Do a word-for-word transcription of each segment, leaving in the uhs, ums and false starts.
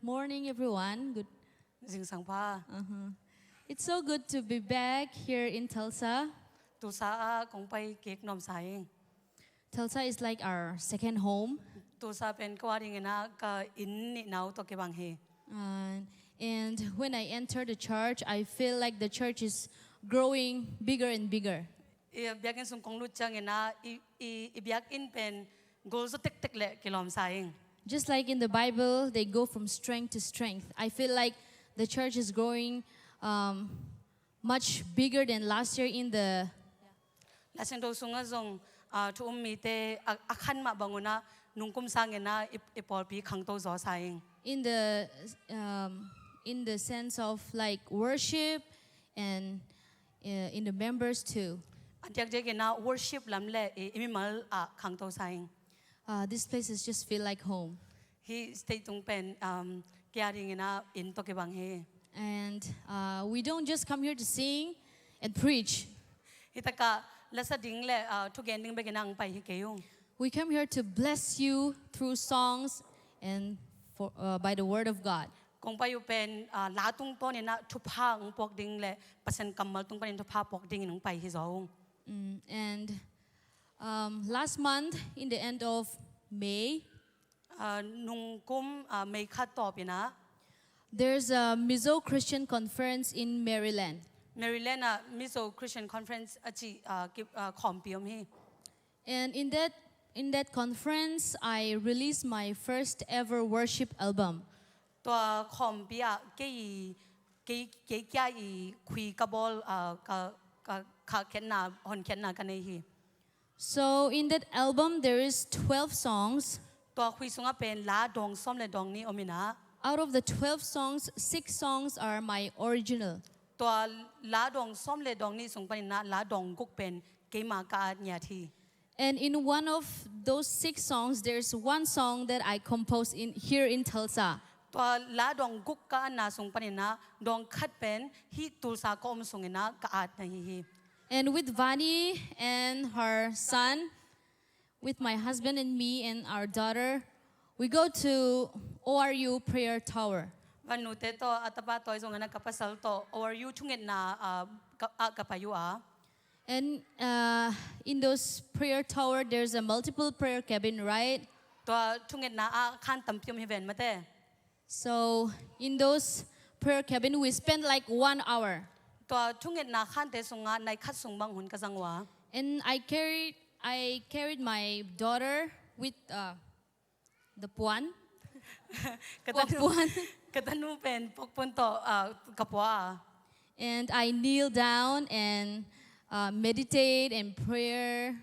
Morning, everyone. Good. Zingsang pha. Uh-huh. It's so good to be back here in Tulsa. Tulsa ah kong pai kik nuam sa ing. Tulsa is like our second home. Tulsa pen ka adingin ah ka inn nihna uh tawh kibang hi. Uh, and when I enter the church, I feel like the church is growing bigger and bigger. I biakinn sung kong lut ciangin ah i, i, i biakinn pen gulzaw tektek leh kilawm sa ing. Just like in the Bible, they go from strength to strength. I feel like the church is growing, um, much bigger than last year in the Laisiangtho sungah zong, ah, thu um mite a, a khan mah bang un ah nungkum sangin ah i, i pawlpi khangto zaw sa ing. In the, um, in the sense of, like, worship and, uh, in the members too. A diakdiakin ah worship lam leh i, i mimal ah khangto sa ing. Uh, this place is just feel like home. Hih state tung pen, um, ka adingin ah inn tawh kibang hi. And, uh, we don't just come here to sing and preach. Hih takah lasa ding leh, uh, thugen ding bekin ah hong pai hi kei ung. We come here to bless you through songs and for, uh, by the word of God. Kong pai uh pen, uh, la tungtawnin ah thupha hong puak ding leh Pasian kammal tung panin thupha puak dingin hong pai hi zaw ung. Mm, and, um, last month, in the end of May, uh, nungkum, uh, May khat tawpin ah, there's a Mizo Christian Conference in Maryland. Maryland ah Mizo Christian Conference a cih, uh, ki, uh, khawmpi om hi. And in that, in that conference, I released my first ever worship album. Tua khawmpi ah kei, kei, kei kia i khui ka bawl, uh, ka, ka, ka khenna, honkhiatna ka nei hi. So in that album, there is twelve songs. Tua khui sungah pen la dawng sawm le dawng nih om in ah. Out of the twelve songs, six songs are my original. Tua la dawng sawm le dawng nih sung panin ah la dawng guk pen keima ka at ngiat hi. And in one of those six songs, there's one song that I composed in, here in Tulsa. Tua la dawng guk ka atna sung panin ah dawng khat pen hih Tulsa ka om sungin ah ka at na hi hi. And with Vani and her son, with my husband and me and our daughter, we go to O R U Prayer Tower. Vannute tawh a tapa tawh zong in ah ka pasal tawh O R U thungetna, ah, ka, ah, ka pai uh a. And, uh, in those prayer tower, there's a multiple prayer cabin, right? Tua thungetna ah khan tampi om hi ven mate. So in those prayer cabin, we spend like one hour. Tua thungetna khante sungah nai khat sung bang hun ka zang uh a. And I carried, I carried my daughter with, uh, the puan. Ka tanu, puan. Ka tanu pen pokpun tawh, ah, ka pua a. And I kneel down and, uh, meditate and prayer.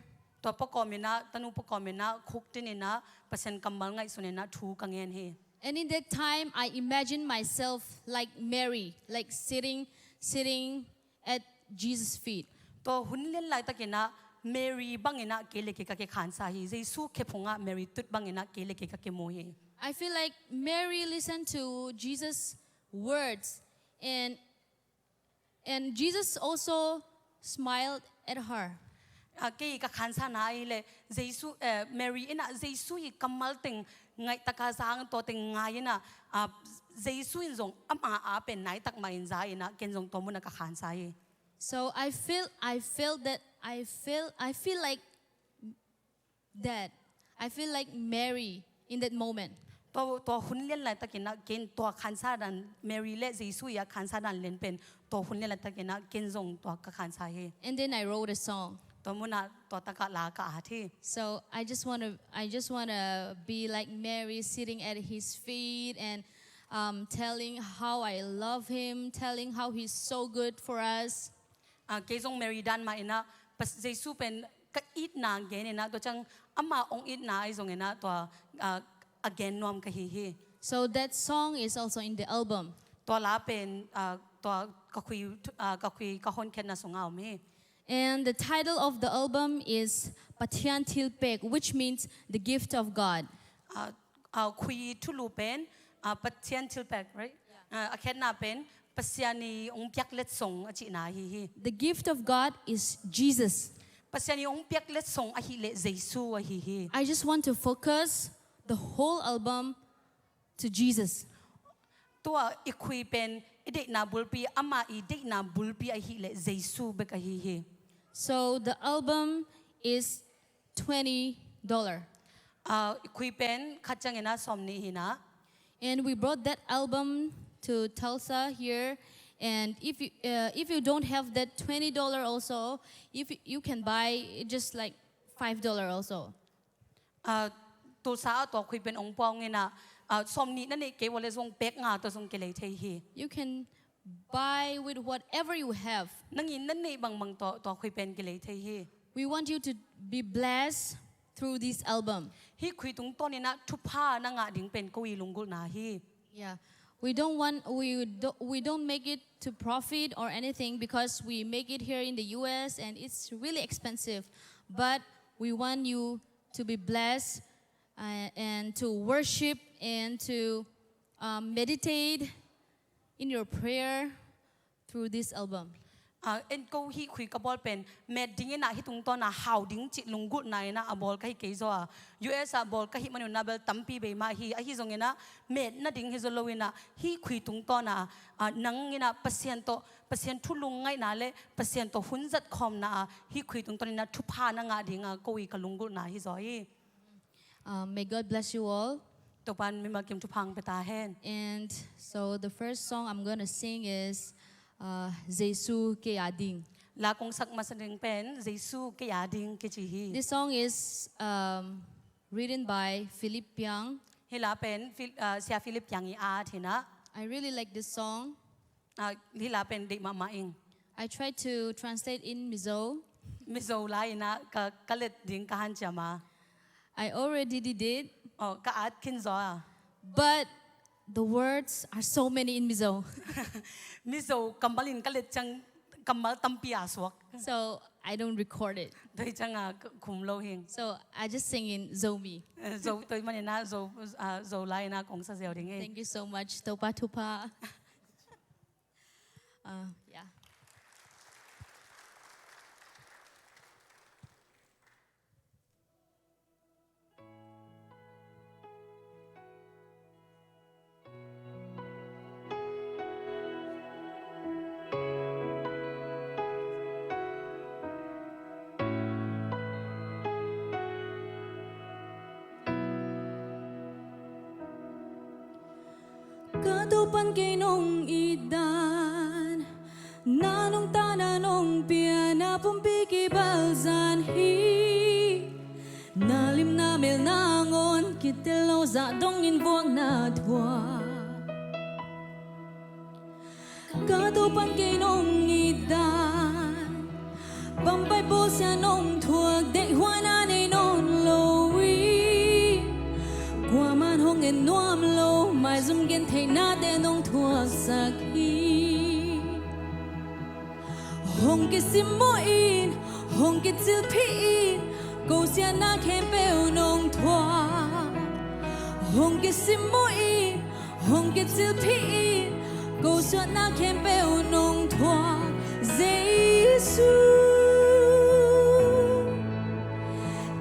Tua pua kawmin ah, tanu pua kawmin ah khukdinin ah Pasian kammal ngaihsunin ah thu ka ngen hi. And in that time, I imagine myself like Mary, like sitting, sitting at Jesus' feet. Tua hun lian laitakin ah Mary bangin ah kei le kei ka kikhansa hi. Jesu khe phungah Mary tut bangin ah kei le kei ka kimu hi. I feel like Mary listened to Jesus' words, and, and Jesus also smiled at her. Ah, kei ka khansana ahi le Jesu, eh, Mary in ah Jesu i kammal teng ngaih taka zang, tua teng ngai in ah, ah, Jesu in zong ama a pen nai tak mah in za in ah ken zong tua munah ka khansa hi. So I feel, I feel that, I feel, I feel like that. I feel like Mary in that moment. Tua, tua hun lian laitakin ah ken tua khansa dan, Mary le Jesu i a khansa dan lian pen tua hun lian laitakin ah ken zong tua ka khansa hi. And then I wrote a song. Tua munah tua takah la ka at hi. So I just wanna, I just wanna be like Mary, sitting at his feet and, um, telling how I love him, telling how he's so good for us. Ah, kei zong Mary dan mah in ah, Pas-, Jesu pen ka itna gen in ah, tua ciang ama hong itna ahi zongin ah tua, ah, a gen nuam ka hi hi. So that song is also in the album. Tua la pen, ah, tua ka khui, ah, ka khui ka honkhiatna sungah om hi. And the title of the album is Pathian Thilpek, which means the gift of God. Ah, ah, khui thulu pen, ah, Pathian Thilpek, right? Yeah. Ah, a khiatna pen Pasian i hong piak letsong a cihna ahi hi. The gift of God is Jesus. Pasian i hong piak letsong ahih leh Jesu ahi hi. I just want to focus the whole album to Jesus. Tua i khui pen i deihna bulpi, ama i deihna bulpi ahih leh Jesu bek ahi hi. So the album is twenty dollar. Ah, i khui pen khat ciangin ah sawmnih hi na. And we brought that album to Tulsa here. And if you, uh, if you don't have that twenty dollar also, if you, you can buy it just like five dollar also. Ah, Tulsa ah tua khui pen ong pua ung in ah, ah, sawmnih na neih kei uh leh zong bek nga tawh zong kilei thei hi. You can buy with whatever you have. Nang in na neih bangbang tawh tua khui pen kilei thei hi. We want you to be blessed through this album. Hih khui tungtawn in ah thupha na ngah ding pen ko i lunggulhna hi. Yeah. We don't want, we do, we don't make it to profit or anything because we make it here in the U S and it's really expensive. But we want you to be blessed, uh, and to worship and to, um, meditate in your prayer through this album. Ah, en ko hih khui ka bawl pen met ding in ah hih tungtawn ah hau ding cih lunggulhna in ah a bawl ka hi kei zaw a, U S ah bawl ka hih man un ah bel tampi bei mah hi. Ahi zong in ah met nading hi zaw lo in ah hih khui tungtawn ah, ah, nang in ah Pasian tawh, Pasian thu lungngaihna leh Pasian tawh hun zat khawmna ah hih khui tungtawn in ah thupha na ngah ding ah ko i ka lunggulhna hi zaw hi. Um, may God bless you all. Topa'n mimal kim thupha ong pia ta hen. And so the first song I'm gonna sing is, uh, Jesu Kei A Ding. La kong sak masa ding pen Jesu Kei A Ding kici hi. This song is, um, written by Philip Piang. Hih la pen Phil-, ah, Sia Philip Piang i at hi na. I really like this song. Ah, hih la pen deih mahmah ing. I tried to translate in Mizo. Mizo la in ah ka, ka let ding ka hanciam a. I already did it. Oh, ka at khin zaw a. But the words are so many in Mizo. Mizo kammal in ka let ciang kammal tampi a suak. So I don't record it. Tua hi ciang a k-, khum lo hing. So I just sing in Zomi. Eh, Zo, tua hi man in ah Zo, ah, Zo la in ah kong sa ziau ding hi. Thank you so much. Topa thupha. Uh, yeah. Ka Topa'n kei nong it dan, na nungta na nong pia, na pumpi kibal zan hi. Na lim na mel nangawn kitel lo, zah dongin vuakna thuak. Ka Topa'n kei nong it dan, pampai pawlsia nong thuak, deihhuaina nei nawn lo hi. Kuama'n hong en nuam lo, maizum gentheihnate nong thuaksak hi. Hong kisimmawh in, hong kicilphih in, kosiatna khempeuh nong thuak. Hong kisimmawh in, hong kicilphih in, kosiatna khempeuh nong thuak. Jesu,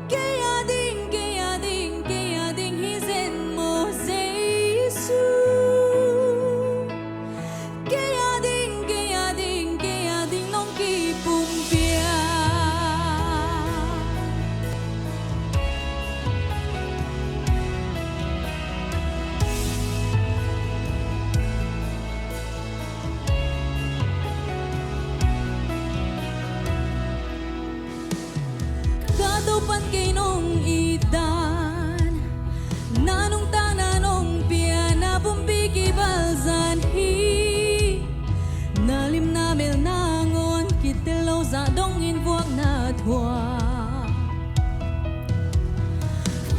kei a ding, kei a ding, kei a ding hi zen maw Jesu. Kei a ding, kei a ding, kei a ding nong kipumpiak. Ka Topa'n kei nong it dan, na nungta na nong pia, na pumpi kibal zan hi. Na lim na mel nangawn kitel lo, zah dongin vuakna thuak.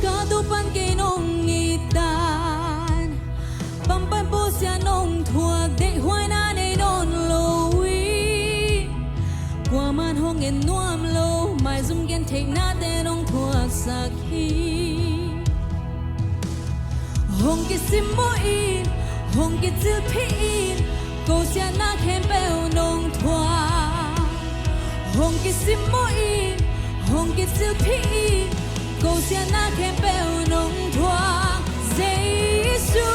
Ka Topa'n kei nong it dan, pampai pawlsia nong thuak, deihhuaina nei nawn lo hi. Kuama'n hong en nuam lo, maizum gentheihnate nong thuaksak hi. Hong kisimmawh in, hong kicilphih in, kosiatna khempeuh nong thuak. Hong kisimmawh in, hong kicilphih in, kosiatna khempeuh nong thuak. Jesu,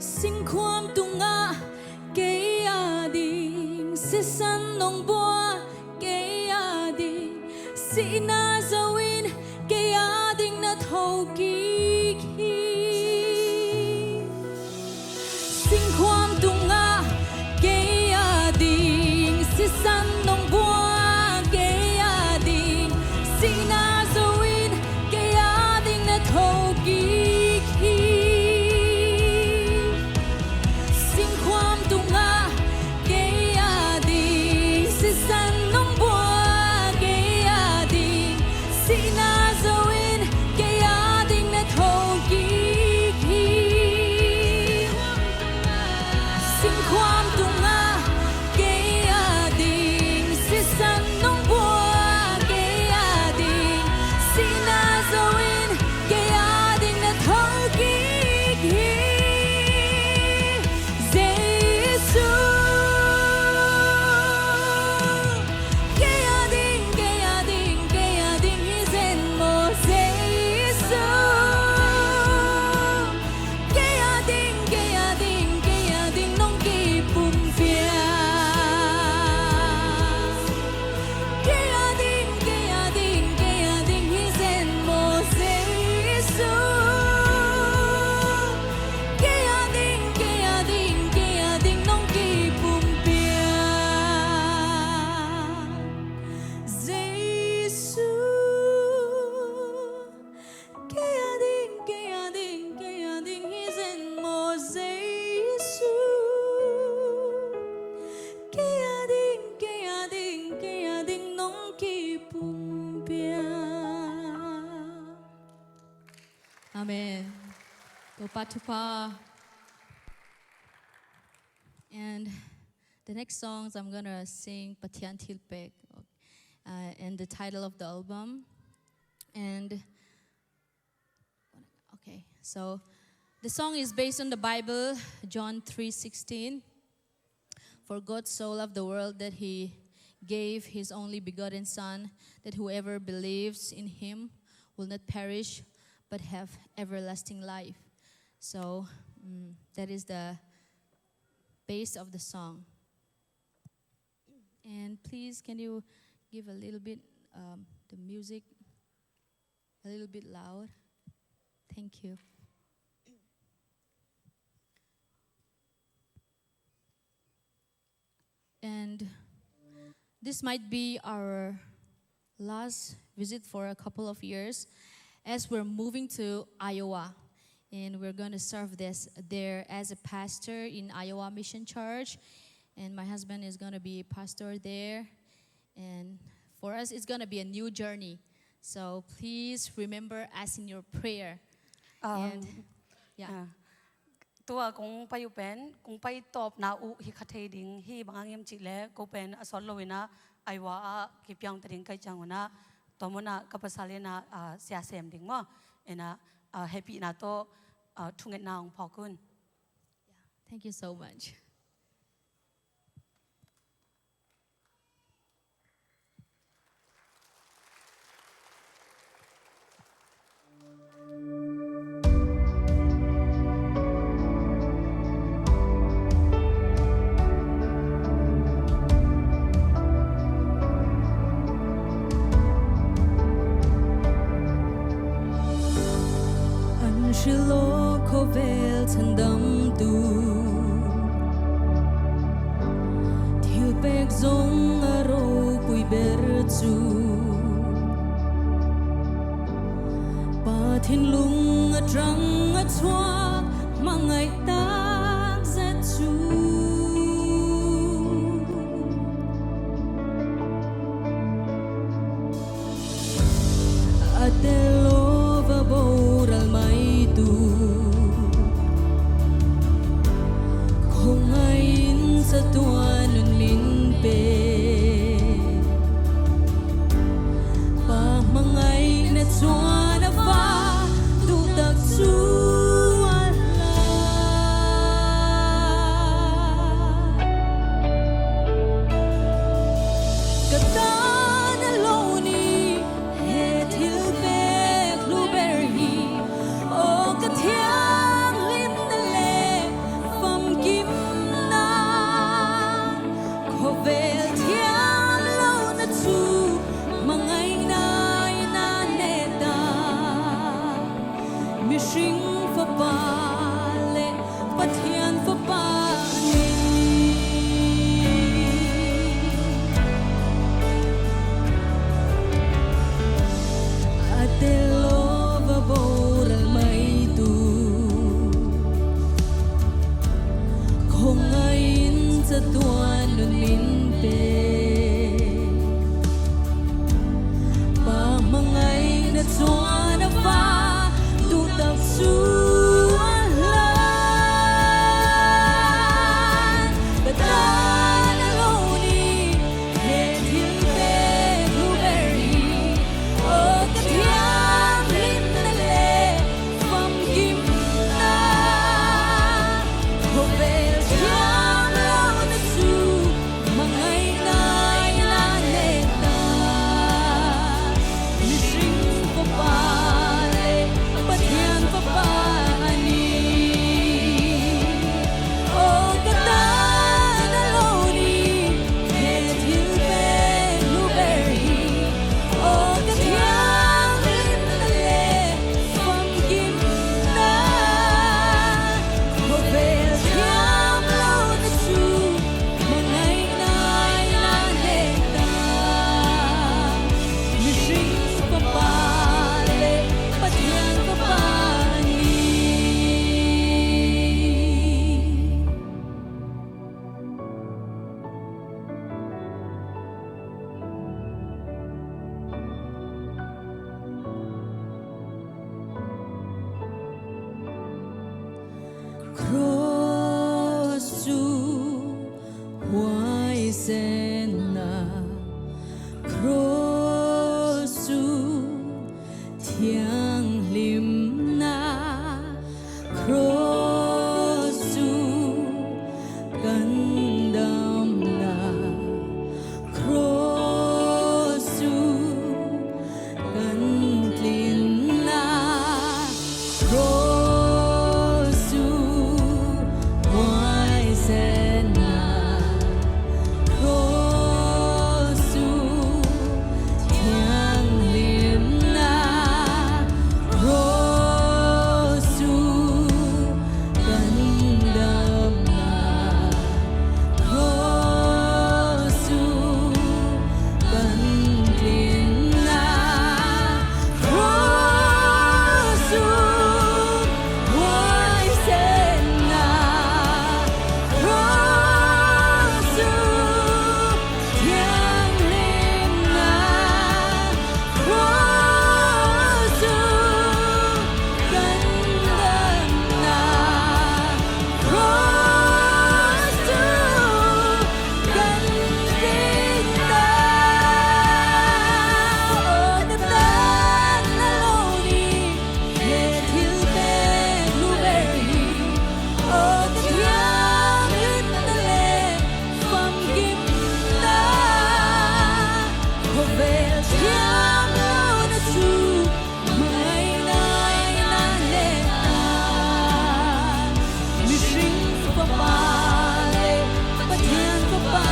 Singkhuam tungah kei a ding sisan nong buak, kei a ding sihna zo in, kei a ding na thokik hi. Singkhuam tungah kei a ding sisan nong buak, kei a ding sihna zo in, kei a ding na thokik hi. Singkhuam tungah kei a ding sisan nong buak, kei a ding sihna zo in, kei a ding na thokik hi. Singkhuam tungah kei a ding sisan nong buak, kei a ding sihna zo in, kei a ding na thokik hi. Jesu, kei a ding, kei a ding, kei a ding hi zen maw Jesu. Kei a ding, kei a ding, kei a ding nong kipumpiak. Kei a ding, kei a ding, kei a ding hi zen maw Jesu. Kei a ding, kei a ding, kei a ding nong kipumpiak. Jesu. Kei a ding, kei a ding, kei a ding hi zen maw Jesu. Kei a ding, kei a ding, kei a ding nong kipumpiak. Amen. Topa thupha. And the next songs I'm gonna sing Pathian Thilpek, uh, and the title of the album. And, okay, so the song is based on the Bible, John three sixteen. For God so loved the world that he gave his only begotten Son, that whoever believes in him will not perish but have everlasting life. So, mm, that is the base of the song. And please, can you give a little bit, um, the music a little bit loud? Thank you. And this might be our last visit for a couple of years, as we're moving to Iowa. And we're gonna serve this there as a pastor in Iowa Mission Church. And my husband is gonna be a pastor there. And for us, it's gonna be a new journey. So please remember us in your prayer. Um, and, yeah. Uh, tua kong pai uh pen, kong pai tawpna uh hi kha thei ding hi, bang hang hiam cih leh ko pen a sawt lo in ah Iowa ah kipiang ta ding ka hih ciang un ah, tua mun ah ka pasal in ah, ah, sia sem ding maw. In ah, ah, hehpihna tawh, ah, thungetna hong phawk un. Yeah, thank you so much. An hrilh aw khawvel thandamtu, thilpek zong a ropui ber cu, Pa thinlung a tang a thuak hmangaih tak zet cu. A tel lo va boral maitu, khuangaih in sa tua nun min pe. Pa hmangaihna chuan a va duh tak cu a Cross uh huaisenna, cross uh thianghlimna, cross uh kan damna, cross uh kan tlinna, cross uh huaisenna, cross uh thianghlimna, cross uh kan damna, cross uh kan tlinna, cross uh huaisenna, cross uh thianghlimna, cross uh kan damna, cross uh kan tlinna. Aw ka tana lo ni, he thil pen lu ber hi. Aw ka thianghlimna le famkimna, khawvel thiam lo na thu, mangaina in a heh ta. Mihring Fapa le Pathian Fapa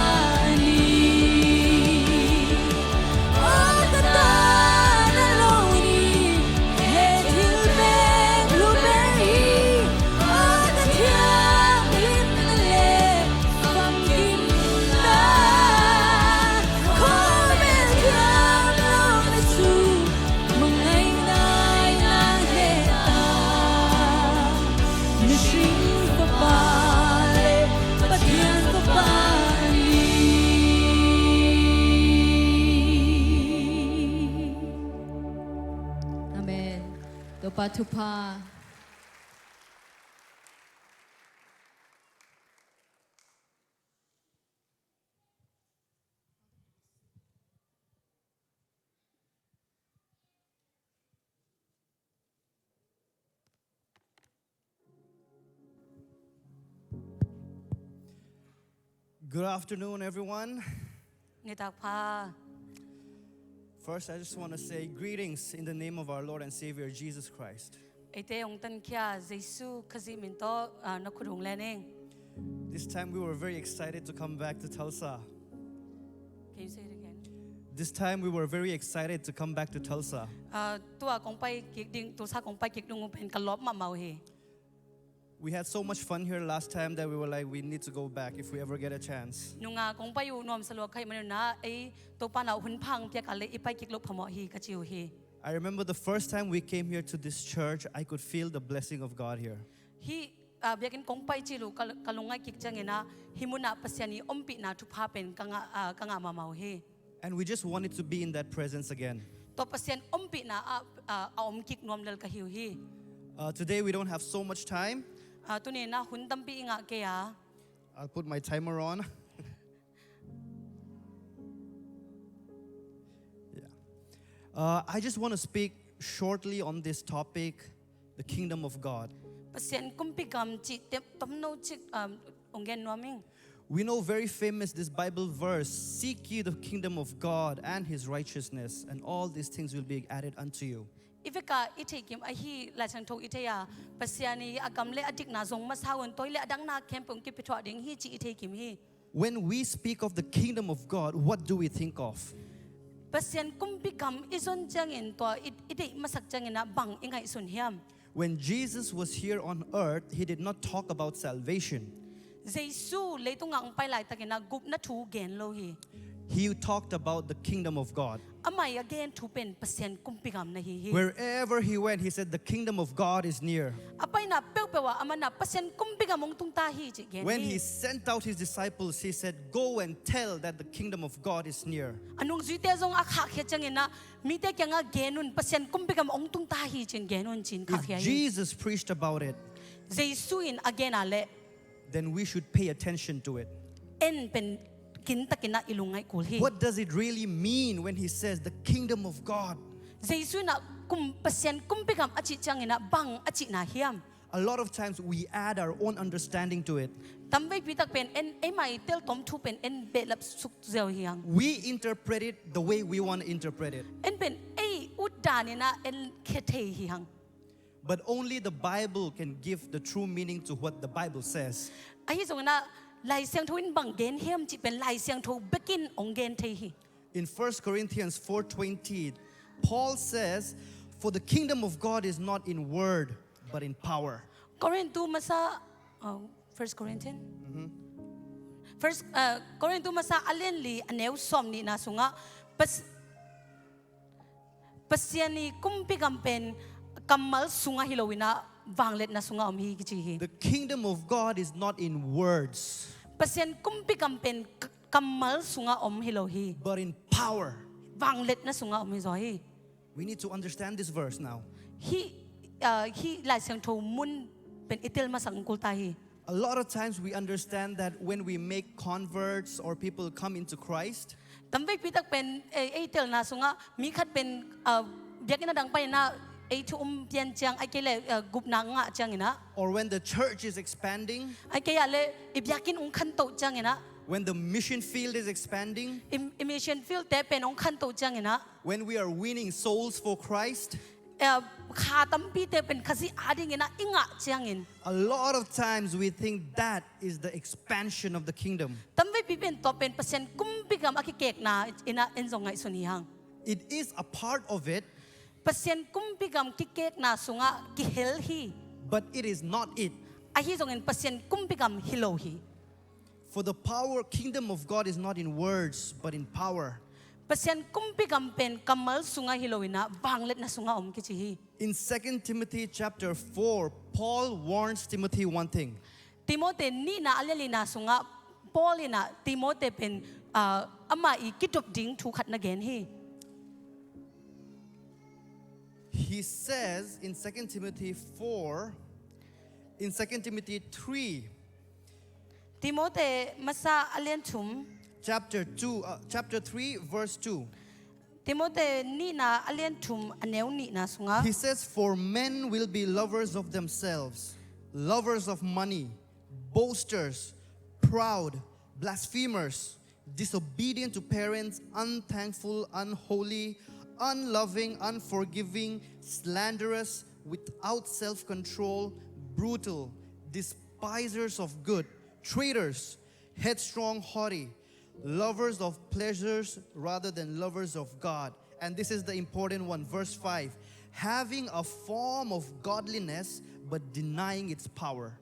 ni. Aw ka tana lo ni, he thil pen lu ber hi. Aw ka thianghlimna le famkimna, khawvel thiam lo na thu, mangaina in a heh ta. Mihring Fapa le Pathian Fapa ni. Amen. Topa thupha. Good afternoon, everyone. Nitak pha. First, I just want to say greetings in the name of our Lord and Savior Jesus Christ. Eite hong tankhia Jesu Khazih min tawh, ah, na khut hong len ing. This time we were very excited to come back to Tulsa. Can you say it again? This time we were very excited to come back to Tulsa. Ah, tua kong pai kik ding, Tulsa kong pai kik ding uh pen ka lawp mahmah uh hi. We had so much fun here last time that we were like, "We need to go back if we ever get a chance." Nunga kong pai uh nuam sa lua ka hih manin ah, ei, Topa in ah hun pha hong piak a leh i pai kik loh phamawh hi ka ci uh hi. I remember the first time we came here to this church, I could feel the blessing of God here. Hih, ah, biakinn kong pai cil uh ka, ka lungngaih kik ciangin ah, hih munah Pasian i ompihna thupha pen ka ngah, ah, ka ngah mahmah uh hi. And we just wanted to be in that presence again. Tua Pasian ompihna ah, ah, a om kik nuam lel ka hi uh hi. Uh, today we don't have so much time. Ah, tuni in ah hun tampi i ngah kei a. I'll put my timer on. Yeah. Uh, I just want to speak shortly on this topic, the kingdom of God. Pasian kumpi gam cih tep tomno cik, um, hong gen nuam ing. We know very famous this Bible verse, "Seek ye the kingdom of God and his righteousness, and all these things will be added unto you." I vek a i theikim ahi Lai Siangtho i thei a, Pasian i a gam le a dikna zong masa un, tua hi leh a dang na khempeuh hong kipia thuah ding hi cih i theikim hi. When we speak of the kingdom of God, what do we think of? Pasian kumpi gam i zon ciangin tua i, i deih masak ciangin ah bang i ngaihsun hiam? When Jesus was here on earth, he did not talk about salvation. Jesu leitungah hong pai laitakin ah gupna thu gen lo hi. He talked about the kingdom of God. Amah i a gen thu pen Pasian kumpi gam na hi hi. Wherever he went, he said, "The kingdom of God is near." A paina peuhpeuh ah amah in ah Pasian kumpi gam hong tung ta hi cih gen hi. When he sent out his disciples, he said, "Go and tell that the kingdom of God is near." A nungzuite zong a khahkhia ciangin ah, "Mite kiangah gen un, Pasian kumpi gam hong tung ta hi," ci-in gen un ci-in khahkhia hi. If Jesus preached about it, Jesu in a gen a leh, then we should pay attention to it. En pen kintakin ah i lungngaih kul hi. What does it really mean when he says the kingdom of God? Jesu in ah kum, Pasian kumpi gam a cih ciangin ah bang a cihna hiam? A lot of times we add our own understanding to it. Tamveipi tak pen en, eimah i teltawm thu pen en behlap suk ziau hi hang. We interpret it the way we want to interpret it. En pen ei ut danin ah en khia thei hi hang. But only the Bible can give the true meaning to what the Bible says. Ahi zongin ah Lai Siangtho in bang gen hiam cih pen Lai Siangtho bekin hong gen thei hi. In First Corinthians four twenty, Paul says, "For the kingdom of God is not in word, but in power." Korintu masa, uh, First Corinthians? First, uh, Korintu masa a lian li a neu sawm nihna sungah Pas-, Pasian i kumpi gam pen kammal sungah hi loin ah vangliatna sungah om hi kici hi. The kingdom of God is not in words, Pasian kumpi gam pen k-, kammal sungah om hi lo hi. But in power. Vangliatna sungah om hi zaw hi. We need to understand this verse now. Hih, uh, hih Lai Siangtho mun pen i tel masak kul ta hi. A lot of times we understand that when we make converts or people come into Christ, tamveipi tak pen, eh, ei telna sungah mi khat pen, uh, biakinn a dang panin ah ei thu um pian ciang, ahih kei leh, uh, gupna ngah ciangin ah, or when the church is expanding, ahih kei leh i biakinn hong khantoh ciangin ah, when the mission field is expanding, i, i mission field te pen hong khantoh ciangin ah, when we are winning souls for Christ, eh, kha tampite pen Khazih adingin ah i ngah ciangin, a lot of times we think that is the expansion of the kingdom. Tamveipi pen tua pen Pasian kumpi gam a kikekna in ah en zong ngaihsun hi hang. It is a part of it. Pasian kumpi gam kikekna sungah kihel hi. But it is not it. Ahi zongin Pasian kumpi gam hi lo hi. For the power, kingdom of God is not in words, but in power. Pasian kumpi gam pen kammal sungah hi loin ah vangliatna sungah om kici hi. In Second Timothy chapter four, Paul warns Timothy one thing. Timote nihna a lian lina sungah Paul in ah Timote pen, ah, amah i kidop ding thu khat na gen hi. He says in Second Timothy four, in Second Timothy three, Timote masa a lian thum, chapter two, uh, chapter three, verse two. Timote nihna a lian thum a neu nihna sungah, he says, "For men will be lovers of themselves, lovers of money, boasters, proud, blasphemers, disobedient to parents, unthankful, unholy, unloving, unforgiving, slanderous, without self-control, brutal, despisers of good, traitors, headstrong, haughty, lovers of pleasures rather than lovers of God." And this is the important one, verse five. "Having a form of godliness, but denying its power."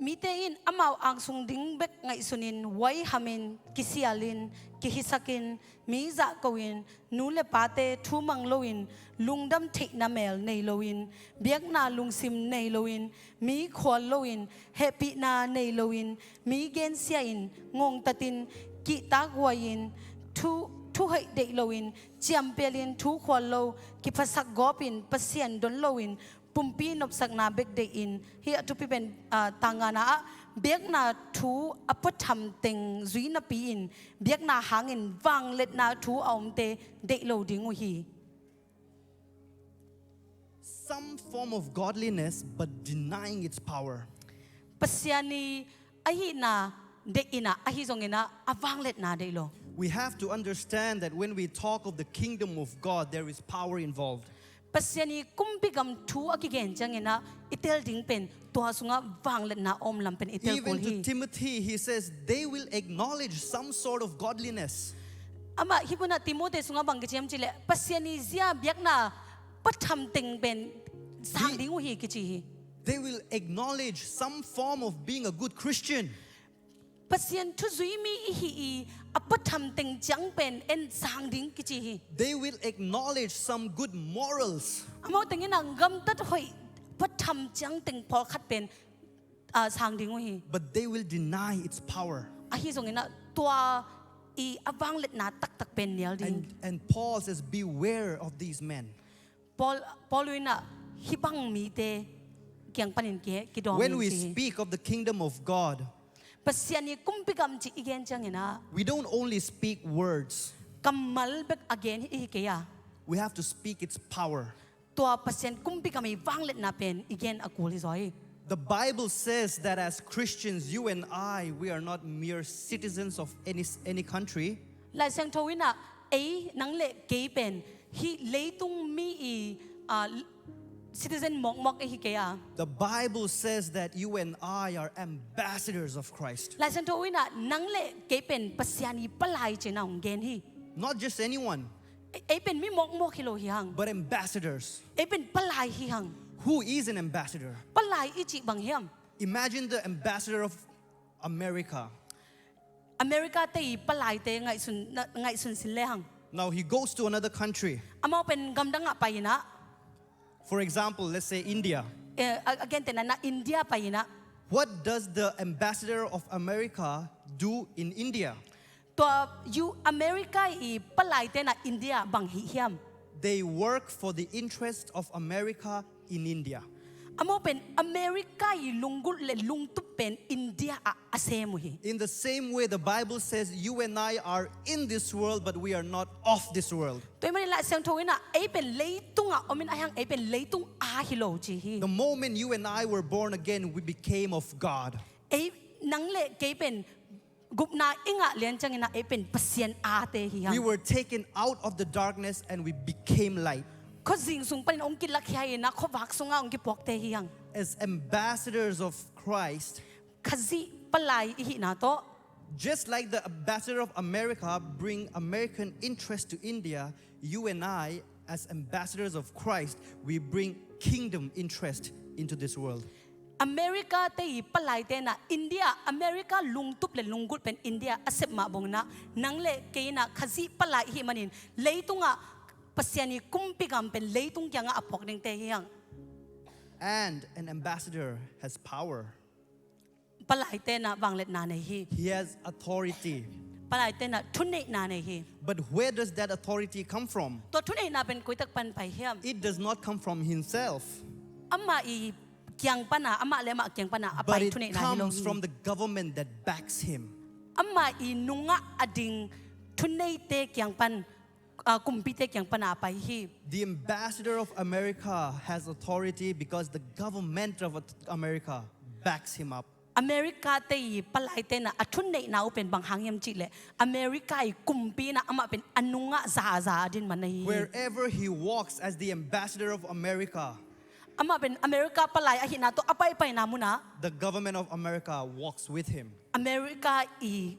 Mite in amau angsung ding bek ngaihsunin, huaihamin, kisialin, kihisakin, mi zahko-in, nu le pate thumang loin, lungdam theihna mel nei loin, biakna lungsim nei loin, mi khual loin, hehpihna nei loin, mi gensia-in, ngongtatin, kihtakhuai-in, thu, thuhoih deih loin, ciampelin, thu khual lo, kiphasak gawpin, Pasian don loin, pumpi nopsakna bek deihin, hih a thupi pen, ah, tangana ah, biakna thu a pua tham teng zui napi-in, biakna hangin vangliatna thu a omte deih lo ding uh hi. Some form of godliness, but denying its power. Pasian i ahihna deih in ah, ahi zongin ah a vangliatna deih lo. We have to understand that when we talk of the kingdom of God, there is power involved. Pasian i kumpi gam thu a kigen ciangin ah i tel ding pen tua sungah vangliatna a om lam pen i tel kul hi. Even to Timothy, he says, "They will acknowledge some sort of godliness." Amah hih munah Timote sungah bang kici hiam cih leh, Pasian i zia biakna pua tham teng pen sang ding uh hi kici hi. They will acknowledge some form of being a good Christian. Pasian thuzui mi i hi i a pua tham teng ciang pen en sang ding kici hi. They will acknowledge some good morals. Amau tengin ah gamtat hoih pua tham ciang teng pawlkhat pen, ah, sang ding uh hi. But they will deny its power. Ahi zongin ah tua i a vangliatna taktak pen nial ding. And, and Paul says, "Beware of these men." Paul, Paul in ah hih bang mite kiang panin ki, kidawm hi ci hi. When we speak of the kingdom of God, Pasian i kumpi gam ci i gen ciangin ah, we don't only speak words. Kammal bek a gen hi kei a. We have to speak its power. Tua Pasian kumpi gam i vangliatna pen i gen a kul hi zaw hi. The Bible says that as Christians, you and I, we are not mere citizens of any, any country. Lai Siangtho in ah ei, nang le kei pen hih leitung mi i, ah, citizen mawkmawk i hi kei a. The Bible says that you and I are ambassadors of Christ. Lai Siangtho in ah nang le kei pen Pasian i palai ci-in ah hong gen hi. Not just anyone. Ei, ei pen mi mawkmawk hi lo hi hang. But ambassadors. Ei pen palai hi hang. Who is an ambassador? Palai i cih bang hiam? Imagine the ambassador of America. America te i palaite ngaihsun, na, ngaihsun sin le hang. Now he goes to another country. Amau pen gamdang ah pai in ah. For example, let's say India. Eh, a, a gentehna in ah India pai in ah. What does the ambassador of America do in India? Tua U, America i palaite in ah India bang hih hiam? They work for the interest of America in India. Amau pen America i lunggulh le lungtup pen India ah a sem uh hi. In the same way, the Bible says you and I are in this world, but we are not of this world. Tua ahih manin Lai Siangtho in ah ei pen leitung ah om in, ahih hang ei pen leitung a hi lo ci hi. The moment you and I were born again, we became of God. Ei, nang le kei pen gupna i ngah lian ciangin ah ei pen Pasian ate hi hang. We were taken out of the darkness and we became light. Khuazing sung panin hong kilakkhia in ah khuavak sungah hong kipuakte hi hang. As ambassadors of Christ, Khazih palai i hihna tawh. Just like the ambassador of America bring American interest to India, you and I, as ambassadors of Christ, we bring kingdom interest into this world. America te i palaite in ah India, America lungtup le lunggulh pen India a sep mah bangin ah nang le kei in ah Khazih palai i hih manin leitungah Pasian i kumpi gam pen leitung kiangah a phawk dingte hi hang. And an ambassador has power. Palaite in ah vangliatna nei hi. He has authority. Palaite in ah thuneihna nei hi. But where does that authority come from? Tua thuneihna pen koi tak pan pai hiam? It does not come from himself. Amah i kiang pan a, amah le amah kiang pan a a pai thuneihna hi lo hi. But it comes from the government that backs him. Amah i nungah a ding thuneite kiang pan, ah, kumpite kiang pan a a pai hi. The ambassador of America has authority because the government of America backs him up. America te i palaite in ah a thuneihna uh pen bang hang hiam cih leh America i kumpi in ah amah pen a nungah zaza a din man ahi hi. Wherever he walks as the ambassador of America, amah pen America palai ahihna tawh a paipaina munah the government of America walks with him. America i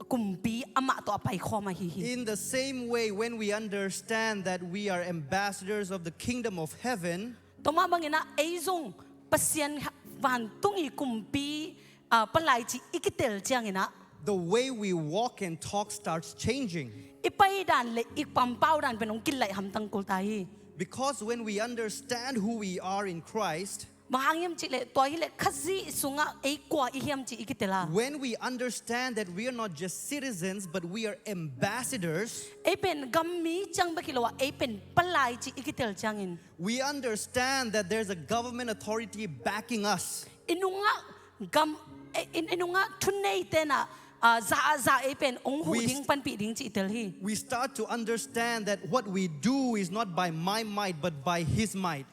kumpi amah tawh a paikhawm ahi hi. In the same way, when we understand that we are ambassadors of the kingdom of heaven, tua mah bangin ah ei zong Pasian vantung i kumpi, ah, palai cih i kitel ciangin ah, the way we walk and talk starts changing. I paidan le i kampau dan pen hong kilaih hamtang kul ta hi. Because when we understand who we are in Christ, bang hang hiam cih leh tua hi leh Khazih sungah ei kua i hiam cih i kitel a. When we understand that we are not just citizens, but we are ambassadors, ei pen gam mi ciang bek hi lo a, ei pen palai cih i kitel ciangin, we understand that there's a government authority backing us. I nungah gam, i, i, i nungah thuneite in ah, ah, zaza ei pen hong huh ding, panpih ding cih i tel hi. We start to understand that what we do is not by my might, but by his might.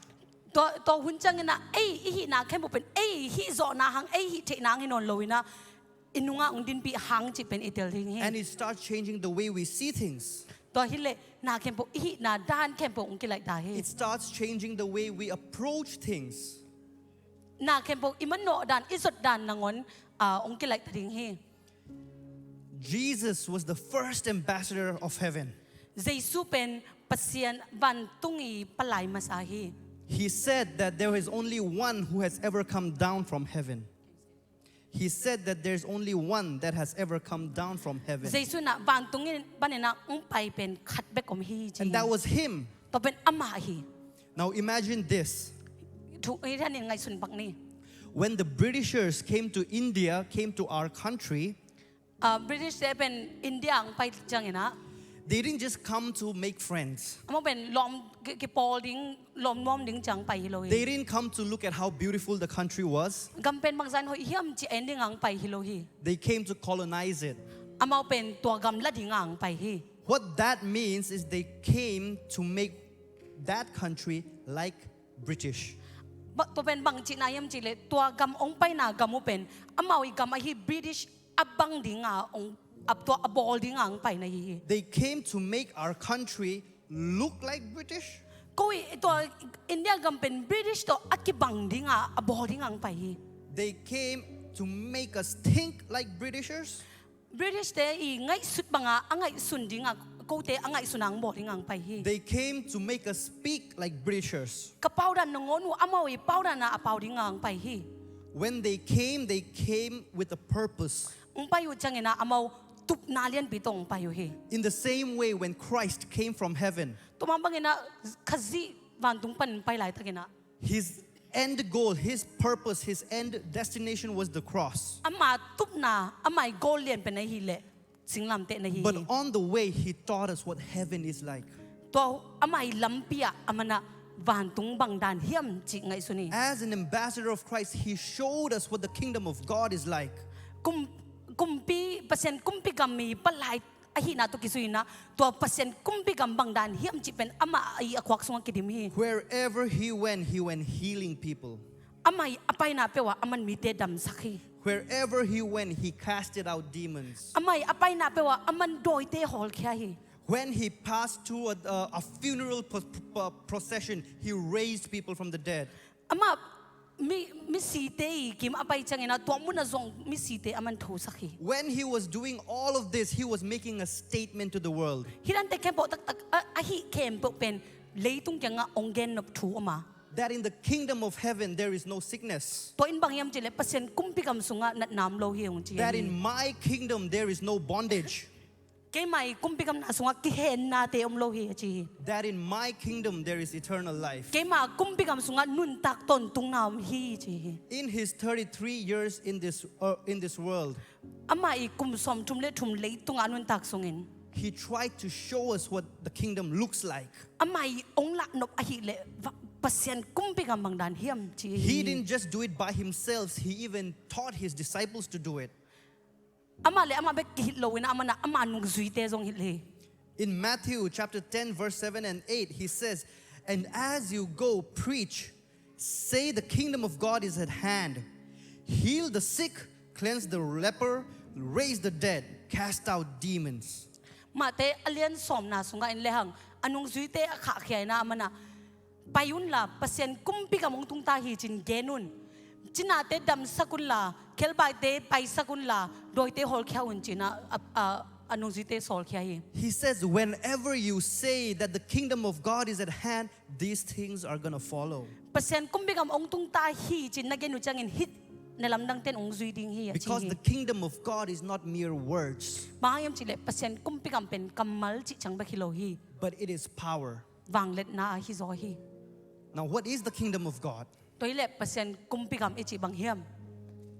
Tua, tua hun ciangin ah ei i hihna khempeuh pen ei hih zawhna hang, ei hih theihna hang hi nawn lo in ah, i nungah hong dinpih hang cih pen i tel ding hi. And it starts changing the way we see things. Tua hi leh na khempeuh, i hihna dan khempeuh hong kilaih ta hi. It starts changing the way we approach things. Na khempeuh i manawh dan, i zot dan nangawn, ah, hong kilaih ta ding hi. Jesus was the first ambassador of heaven. Jesu pen Pasian vantung i palai masa hi. He said that there is only one who has ever come down from heaven. He said that there's only one that has ever come down from heaven. Jesu in ah vantung in panin ah hong pai pen khat bek om hi ci. And that was him. Tua pen amah hi. Now imagine this. Thu, i dan in ngaihsun pak ni. When the Britishers came to India, came to our country, ah, British te pen India hong pai ciangin ah, They didn't just come to make friends. Amau pen lawm ki- kipawl ding, lawm nuam ding ciang pai hi lo hi. They didn't come to look at how beautiful the country was. Gam pen bangzah in hoih hiam ci en ding a hong pai hi lo hi. They came to colonize it. Amau pen tua gam la ding a hong pai hi. What that means is they came to make that country like British. Ba- tua pen bang cihna hiam cih leh tua gam hong paina gam uh pen amau i gam ahi British a bang ding a hong, a tua a bawl ding a hong paina hi hi. They came to make our country look like British. Ko i tua India gam pen British tawh a kibang ding a a bawl ding a hong pai hi. They came to make us think like Britishers. British te i ngaihsut banga a ngaihsun ding a, kote a ngaihsun a hong bawl ding a hong pai hi. They came to make us speak like Britishers. Ka paudan nangawn uh amau i paudan a a pau ding a hong pai hi. When they came, they came with a purpose. Hong pai uh ciangin a amau tupna lianpi tawh hong pai uh hi. In the same way, when Christ came from heaven, Tua mah bangin a Khazih vantung pan pai laitakin a his end goal, his purpose, his end destination was the cross. ama tupna, ama i goal lian pen ahi leh singlamtehna hi. But on the way, he taught us what heaven is like. Tua ama i lampi ah aman a vantung bang dan hiam cih ngaihsun hi. As an ambassador of Christ, he showed us what the kingdom of God is like. Kum, kumpi, Pasian kumpi gam i palai ahihna tawh kizui in a tua Pasian kumpi gam bang dan hiam cih pen ama i a khuak sungah kidim hi. Wherever he went, he went healing people. Ama i a paina peuh ah aman mite damsak hi. Wherever he went, he casted out demons. Ama i a paina peuh ah aman dawite hawlkhia hi. When he passed through a, a, a funeral pro- pro- procession, he raised people from the dead. Ama mi, misite i kim a pai ciangin a tua mun ah zong misite aman thosak hi. When he was doing all of this, he was making a statement to the world. Hih dante khempeuh taktak a, ahi khempeuh pen leitung kiangah hong gennop thu om a. That in the kingdom of heaven, there is no sickness. Tua in bang hiam cih leh Pasian kumpi gam sungah natna om lo hi hong ci hi. That in my kingdom, there is no bondage. Keima i kumpi gam na sungah kihennate om lo hi a ci hi. That in my kingdom, there is eternal life. Keima kumpi gam sungah nuntak tawntungna om hi ci hi. In his thirty-three years in this, uh, in this world, Ama i kum sawmthum le thum leitungah nuntak sungin he tried to show us what the kingdom looks like. ama i hong lahnop ahih leh va- Pasian kumpi gam bang dan hiam ci hi. He didn't just do it by himself, he even taught his disciples to do it. Ama le ama bek kihilh lo in a, ama na ama nungzuite zong hilh hi. In Matthew chapter ten, verse seven and eight, he says, "And as you go, preach, say the kingdom of God is at hand. Heal the sick, cleanse the leper, raise the dead, cast out demons." Mate a lian sawmna sungah in lehang a nungzuite a khahkhia in a, ama na pai unla Pasian kumpi gam hong tungta hi ci-in gen un. Cinate damsak unla, khelbaite paisak unla, dawite hawlkhia un ci-in a, a, a, a nungzuite sawlkhia hi. He says, "Whenever you say that the kingdom of God is at hand, these things are going to follow." Pasian kumpi gam hong tungta hi ci-in na gen uh ciangin hih na lamdangte in hong zui ding hi a ci Because hi. The kingdom of God is not mere words. Bang hang hiam cih leh Pasian kumpi gam pen kammal cih ciang bek hi lo hi. But it is power. Vangliatna ahi zaw hi. Now, what is the kingdom of God? Tua hi leh Pasian kumpi gam i cih bang hiam?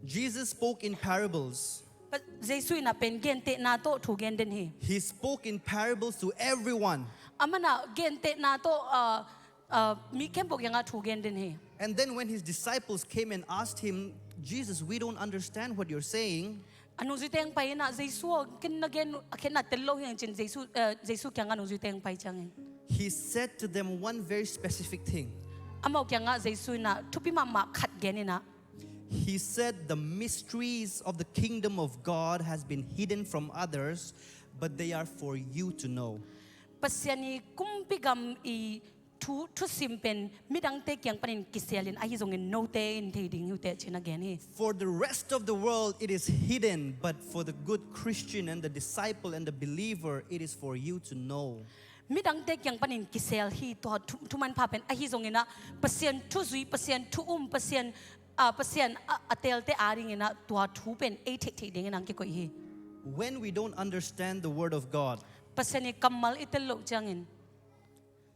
Jesus spoke in parables. Pa- Jesu in a pen gentehna tawh thu gen den hi. He spoke in parables to everyone. Ama na gentehna tawh, ah, ah, mi khempeuh kiangah thu gen den hi. And then when his disciples came and asked him, "Jesus, we don't understand what you're saying," A nungzuite hong pai in a, Jesu aw, ken na gen a khen na tel lo hi hang ci-in Jesu, eh, Jesu kiangah nungzuite hong pai ciangin he said to them one very specific thing. Amau kiangah Jesu in a thupi mahmah khat gen in a, He said, "The mysteries of the kingdom of God has been hidden from others, but they are for you to know." Pasian i kumpi gam i thu, thusim pen midangte kiang panin kisel in, ahi zongin note in thei ding hi uh teh ci-in a gen hi. For the rest of the world, it is hidden, but for the good Christian and the disciple and the believer, it is for you to know. Midangte kiang panin kisel hi tua thu, thu manpha pen, ahi zongin a Pasian thu zui, Pasian thu um, Pasian, ah, Pasian a, a teelte adingin a tua thu pen ei theihtheih dingin hong kikoih hi. When we don't understand the word of God, Pasian i kammal i tel loh ciangin,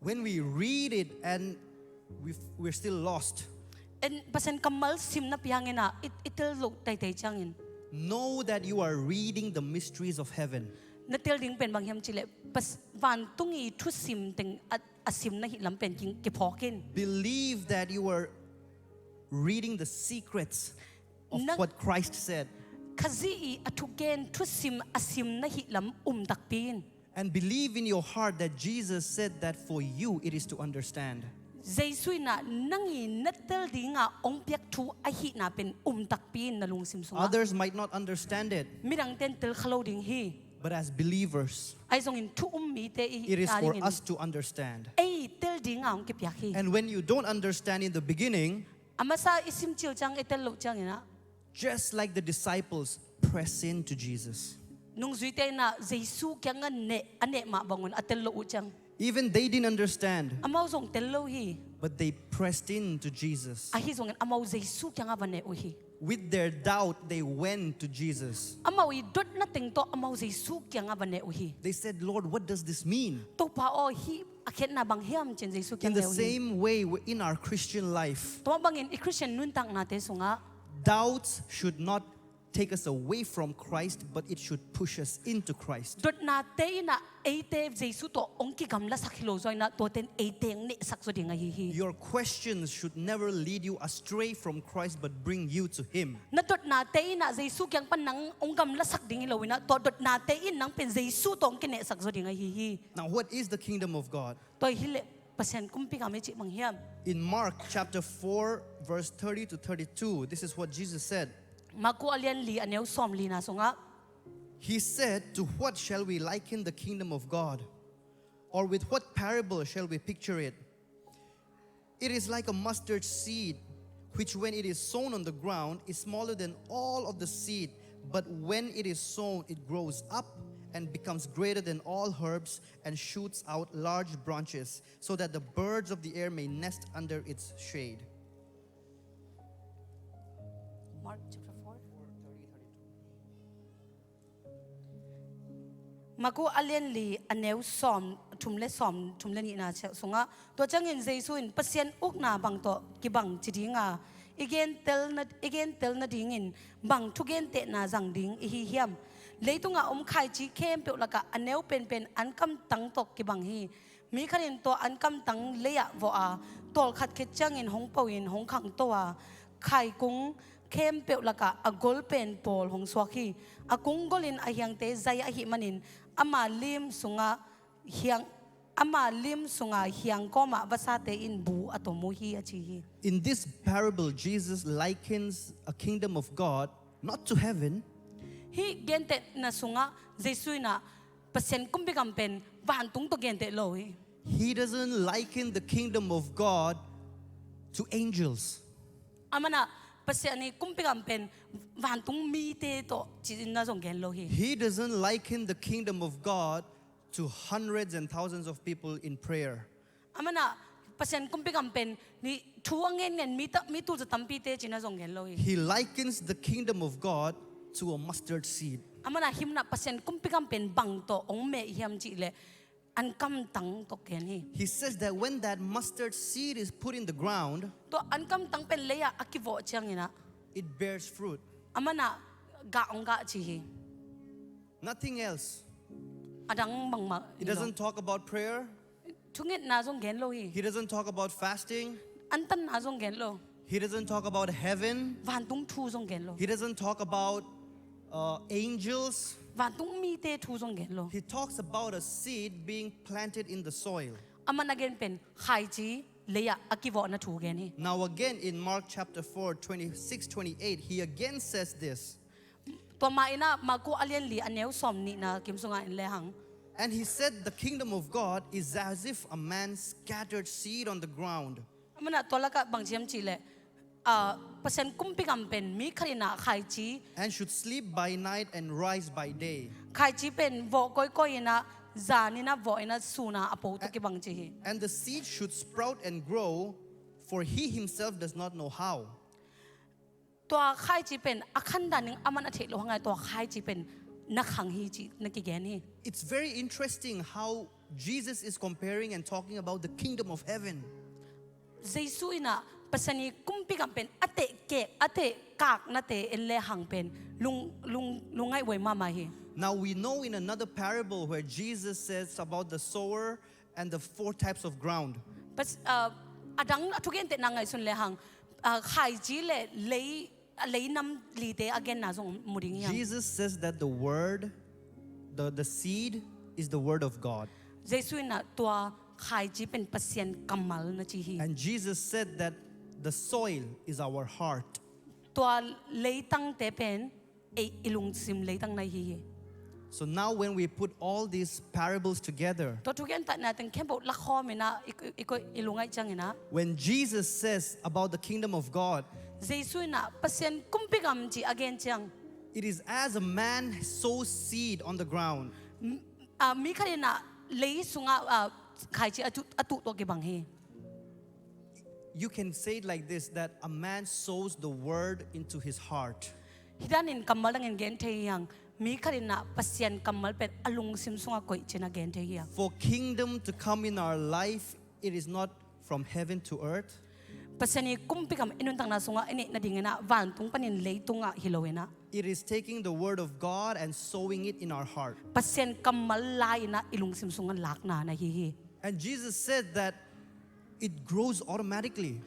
when we read it and we, we're still lost, en Pasian kammal sim napi hangin a i, i tel loh teitei ciangin, know that you are reading the mysteries of heaven. na tel ding pen bang hiam cih leh, pas-, vantung i thusim teng a, a sim na hih lam pen ki, kiphawk in. Believe that you are reading the secrets of Na- what Christ said. Khazih i a thugen thusim a sim na hih lam um takpi in. And believe in your heart that Jesus said that for you it is to understand. Jesu in ah nang i na tel ding a hong piak thu ahihna pen um takpi in na lungsim sungah. Others might not understand it. Midangte'n tel kha lo ding hi. But as believers, Ahi zongin thu um mite i, it is for us to understand. Ei tel ding a hong kipiak hi. And when you don't understand in the beginning, A masa i sim cil ciang, i tel loh ciangin ah, just like the disciples, press in to Jesus. Nungzuite in ah Jesu kiangah neh, a neh mah bangun a tel loh uh ciang. Even they didn't understand. Amau zong tel lo hi. But they pressed in to Jesus. Ahi zongin amau Jesu kiangah va neh uh hi. With their doubt, they went to Jesus. Amau i dotna teng tawh amau Jesu kiangah va neh uh hi. They said, "Lord, what does this mean?" Topa aw, hih a khiatna bang hiam, ci-in Jesu kiang neh uh hi. In the same way, in our Christian life, Tua bangin i Christian nuntaknate sungah doubts should not take us away from Christ, but it should push us into Christ. Dotnate in ah eite Jesu tawh hong kigamlasak hi lo zaw in ah, tuate in eite hong nehsak zaw ding ahi hi. Your questions should never lead you astray from Christ, but bring you to Him. Na dotnate in ah Jesu kiang pan nang hong gamlasak ding hi lo in ah, tua dotnate in nang pen Jesu tawh hong kinehsak zaw ding ahi hi. Now, what is the kingdom of God? Tua hi leh Pasian kumpi gam i cih bang hiam? In Mark chapter four, verse thirty to thirty-two, this is what Jesus said. Marku a lian li, a neu sawm lina sungah. He said, "To what shall we liken the kingdom of God? Or with what parable shall we picture it? It is like a mustard seed, which when it is sown on the ground is smaller than all of the seed, but when it is sown, it grows up and becomes greater than all herbs and shoots out large branches, so that the birds of the air may nest under its shade." Mark chapter four. Marku a lian li, a neu sawm thum le sawm thum le nihna sungah, tua ciangin Jesu in, "Pasian ukna bang tawh kibang ci ding a, i gentel na, i gentel nadingin bang thugentehna zang ding i hi hiam? Leitungah om khaici khempeuh lakah a neu penpen ankamtang tawh kibang hi. Mi khat in tua ankamtang lei-ah vawh a, tawlkhat khit ciangin hong po-in hong khangto a, khaikung khempeuh lakah a golpen pawl hong suak hi. A kung gol in a hiangte zai ahih manin ama lim sungah hiang, ama lim sungah hiang kawmah vasate in bu a tom uh hi," a ci hi. In this parable, Jesus likens a kingdom of God not to heaven. Hih gentehna sungah Jesu in ah Pasian kumpi gam pen vantung tawh genteh lo hi. He doesn't liken the kingdom of God to angels. Aman ah Pasian i kumpi gam pen vantung mite tawh ci-in na zong gen lo hi. He doesn't liken the kingdom of God to hundreds and thousands of people in prayer. Aman ah Pasian kumpi gam pen ni thu a ngenngen mi ta, mi tulza tampite ci-in na zong gen lo hi. He likens the kingdom of God to a mustard seed. Aman ah hih munah Pasian kumpi gam pen bang tawh hong meh hiam cih leh ankamtang tawh gen hi. He says that when that mustard seed is put in the ground, Tua ankamtang pen lei-ah a kivawh ciangin ah it bears fruit. Aman ah gah hong gah ci hi. Nothing else. A dang bangmah. He doesn't talk about prayer. Thungetna zong gen lo hi. He doesn't talk about fasting. Antanna zong gen lo. He doesn't talk about heaven. Vantung thu zong gen lo. He doesn't talk about, uh, angels. Vantung mite thu zong gen lo. He talks about a seed being planted in the soil. Aman a gen pen khaici lei-ah a kivawhna thu gen hi. Now again in Mark chapter four, twenty-six, twenty-eight, he again says this. Tua mah in ah Marku a lian li, a neu sawm nihna kim sungah en lehang. And he said, "The kingdom of God is as if a man scattered seed on the ground." Aman ah tua lakah bang ci hiam cih leh, ah, Pasian kumpi gam pen mi khat in ah khaici. "And should sleep by night and rise by day." Khaici pen vawh kawikawi in ah, zan in ah vawh in ah, sun ah a po tawh kibang ci hi. "And the seed should sprout and grow, for he himself does not know how." Tua khaici pen a khan dan ding aman a theih loh hang a, tua khaici pen na khang hi cih na kigen hi. It's very interesting how Jesus is comparing and talking about the kingdom of heaven. Jesu in ah Pasian i kumpi gam pen a tehkek, a tehkaknate en lehang pen lung, lung, lungngaih huai mahmah hi. Now we know in another parable where Jesus says about the sower and the four types of ground. Pas, uh, a dang a thugentehna ngaihsun lehang, uh, khaici le lei, a lei nam lite a genna zong mu ding hi hang. Jesus says that the word, the, the seed is the word of God. Jesu in ah tua khaici pen Pasian kammal na ci hi. And Jesus said that the soil is our heart. Tua leitangte pen ei i lungsim leitang na hi hi. So now when we put all these parables together, Tua thugentehna teng khempeuh lakhawm in ah i, i, i, i lungngaih ciangin ah, when Jesus says about the kingdom of God, Jesu in ah Pasian kumpi gam ci a gen ciang, it is as a man sows seed on the ground. m-, ah, mi khat in ah lei sungah, ah, khaici a tuh, a tuh tawh kibang hi. You can say it like this, that a man sows the word into his heart. Hih danin kammal dangin gen thei hi hang, mi khat in ah Pasian kammal pen a lungsim sungah koih ci-in a gen thei hi hang. For kingdom to come in our life, it is not from heaven to earth. Pasian i kumpi gam i nuntakna sungah i neih nadingin ah vantung panin leitungah hi lo in ah, It is taking the word of God and sowing it in our heart. Pasian kammal la-in ah i lungsim sungah lakna na hi hi. And Jesus said that it grows automatically.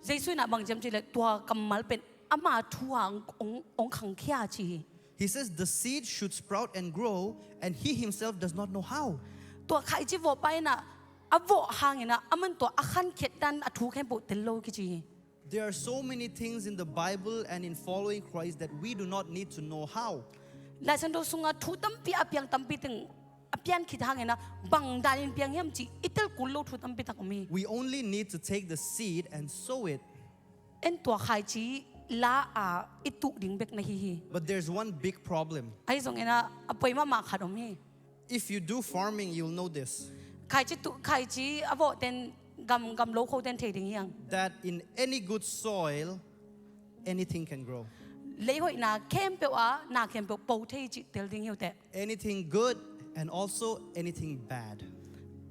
Jesu in ah bang ci hiam cih leh tua kammal pen ama thu-a hong, hong, hong khangkhia ci hi. He says the seed should sprout and grow, and he himself does not know how. Tua khaici vawhpa in ah a vawh hangin ah aman tua a khankhiat dan a thu khempeuh tel lo kici hi. There are so many things in the Bible and in following Christ that we do not need to know how. Laisiangtho sungah thu tampi a piang tampi teng a pian khit hangin ah bang danin piang hiam cih i tel kul lo thu tampi tak om hi. We only need to take the seed and sow it. En tua khaici la-a i tuh ding bek na hi hi. But there's one big problem. Ahi zongin ah a poi mahmah khat om hi. If you do farming, you'll know this. Khaici tuh, khaici a vawhten gam, gam lo khoten thei ding hi hang. That in any good soil, anything can grow. Lei hoihna khempeuh ah na khempeuh po thei cih tel ding hi uh teh. Anything good and also anything bad.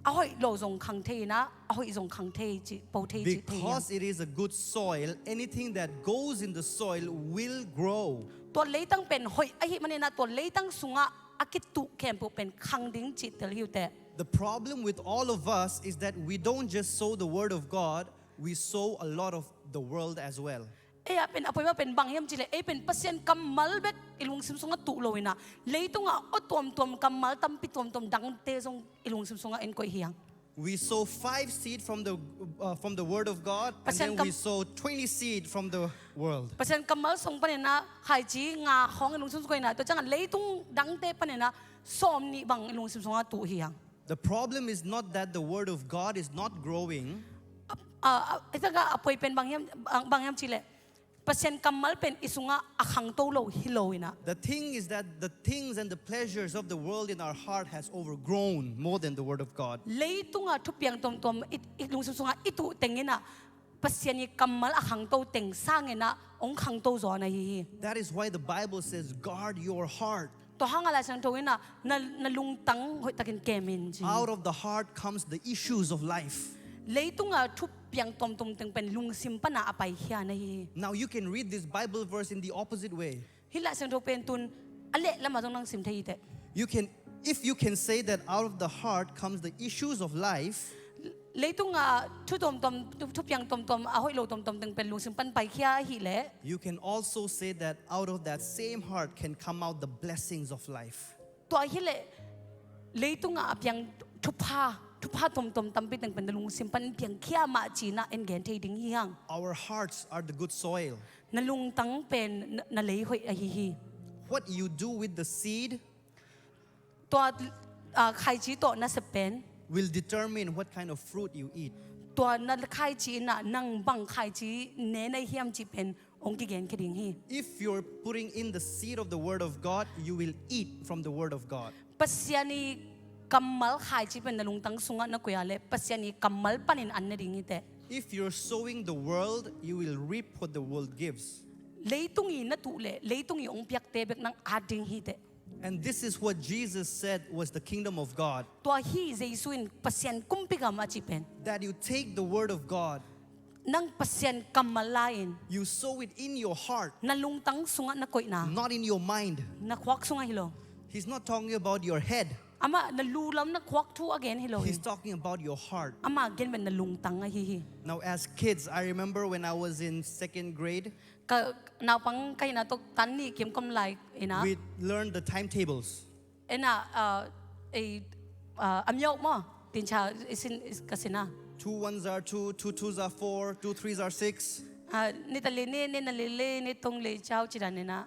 A hoih lo zong khang thei in ah, a hoih zong khang thei cih, po thei cih thei hi hang. Because it is a good soil, anything that goes in the soil will grow. Tua leitang pen hoih ahih manin ah tua leitang sungah a kituh khempeuh pen khang ding cih tel hi uh teh. The problem with all of us is that we don't just sow the word of God, we sow a lot of the world as well. Ei a pen, a poimah pen bang hiam cih leh, ei pen Pasian kammal bek i lungsim sungah tuh lo in ah, leitungah aw tuamtuam kammal tampi tuamtuam dangte zong i lungsim sungah en koih hi hang. We sow five seed from the, uh, from the word of God, and Pasian then kam- we sow twenty seed from the world. Pasian kammal sung panin ah khaici nga khawng i lungsim sungah koih in ah, tua ciangah leitung dangte panin ah sawm nih bang i lungsim sungah tuh hi hang. The problem is not that the word of God is not growing. A, a, a, i taka a poi pen bang hiam, bang, bang hiam cih leh, Pasian kammal pen i sungah a khangto lo hi lo in ah. The thing is that the things and the pleasures of the world in our heart has overgrown more than the word of God. Leitungah thupiang tuamtuam i, i lungsim sungah i tuh teng in ah, Pasian i kammal a khangto teng sangin ah hong khangto zaw na hi hi. That is why the Bible says, "Guard your heart." Tua hangah Laisiangtho in ah na, na lungtang hoihtakin kem in ci. Out of the heart comes the issues of life. Leitungah thupiang tuamtuam teng pen lungsim panah a paikhia na hi hi. Now you can read this Bible verse in the opposite way. Hih Laisiangtho pen tun a lehlamah zong nang sim thei hi teh. You can, if you can say that out of the heart comes the issues of life, Leitungah thu tuamtuam, thu, thupiang tuamtuam, a hoih lo tuamtuam teng pen lungsim pan paikhia ahih leh, you can also say that out of that same heart can come out the blessings of life. Tua hi leh leitungah a piang thupha, thupha tuamtuam tampi teng pen na lungsim pan piangkhia mah ci-in ah en gen thei ding hi hang. Our hearts are the good soil. Na lungtang pen na, na lei hoih ahi hi. What you do with the seed Tua, ah, khaici tawh na sep pen will determine what kind of fruit you eat. Tua na khaici in ah nang bang khaici ne na hiam cih pen hong kigenkhia ding hi. If you're putting in the seed of the word of God, you will eat from the word of God. Pasian i kammal khaici pen na lungtang sungah na koih a leh Pasian i kammal panin an ne ding hi teh. If you're sowing the world, you will reap what the world gives. Leitung i na tuh leh leitung i hong piakte bek nang at ding hi teh. And this is what Jesus said was the kingdom of God. Tua hi Jesu in Pasian kumpi gam a cih pen. That you take the word of God, Nang Pasian kammal la-in you sow it in your heart, na lungtang sungah na koihna, not in your mind. na khuak sungah hi lo. He's not talking about your head. Amah na lu lam na khuak thu a gen hi lo hi. He's talking about your heart. Amah gen pen na lungtang ahi hi. Now, as kids, I remember when I was in second grade, Ka naupang ka hina tok tan nih kim kom lai ina. We learned the timetables. Ina, uh, ei, uh, a miau maw? Tincha isin is kasina. Two ones are two, two twos are four, two threes are six. Uh, ni tali ni, ni nali li, ni tung li chau chidan ina.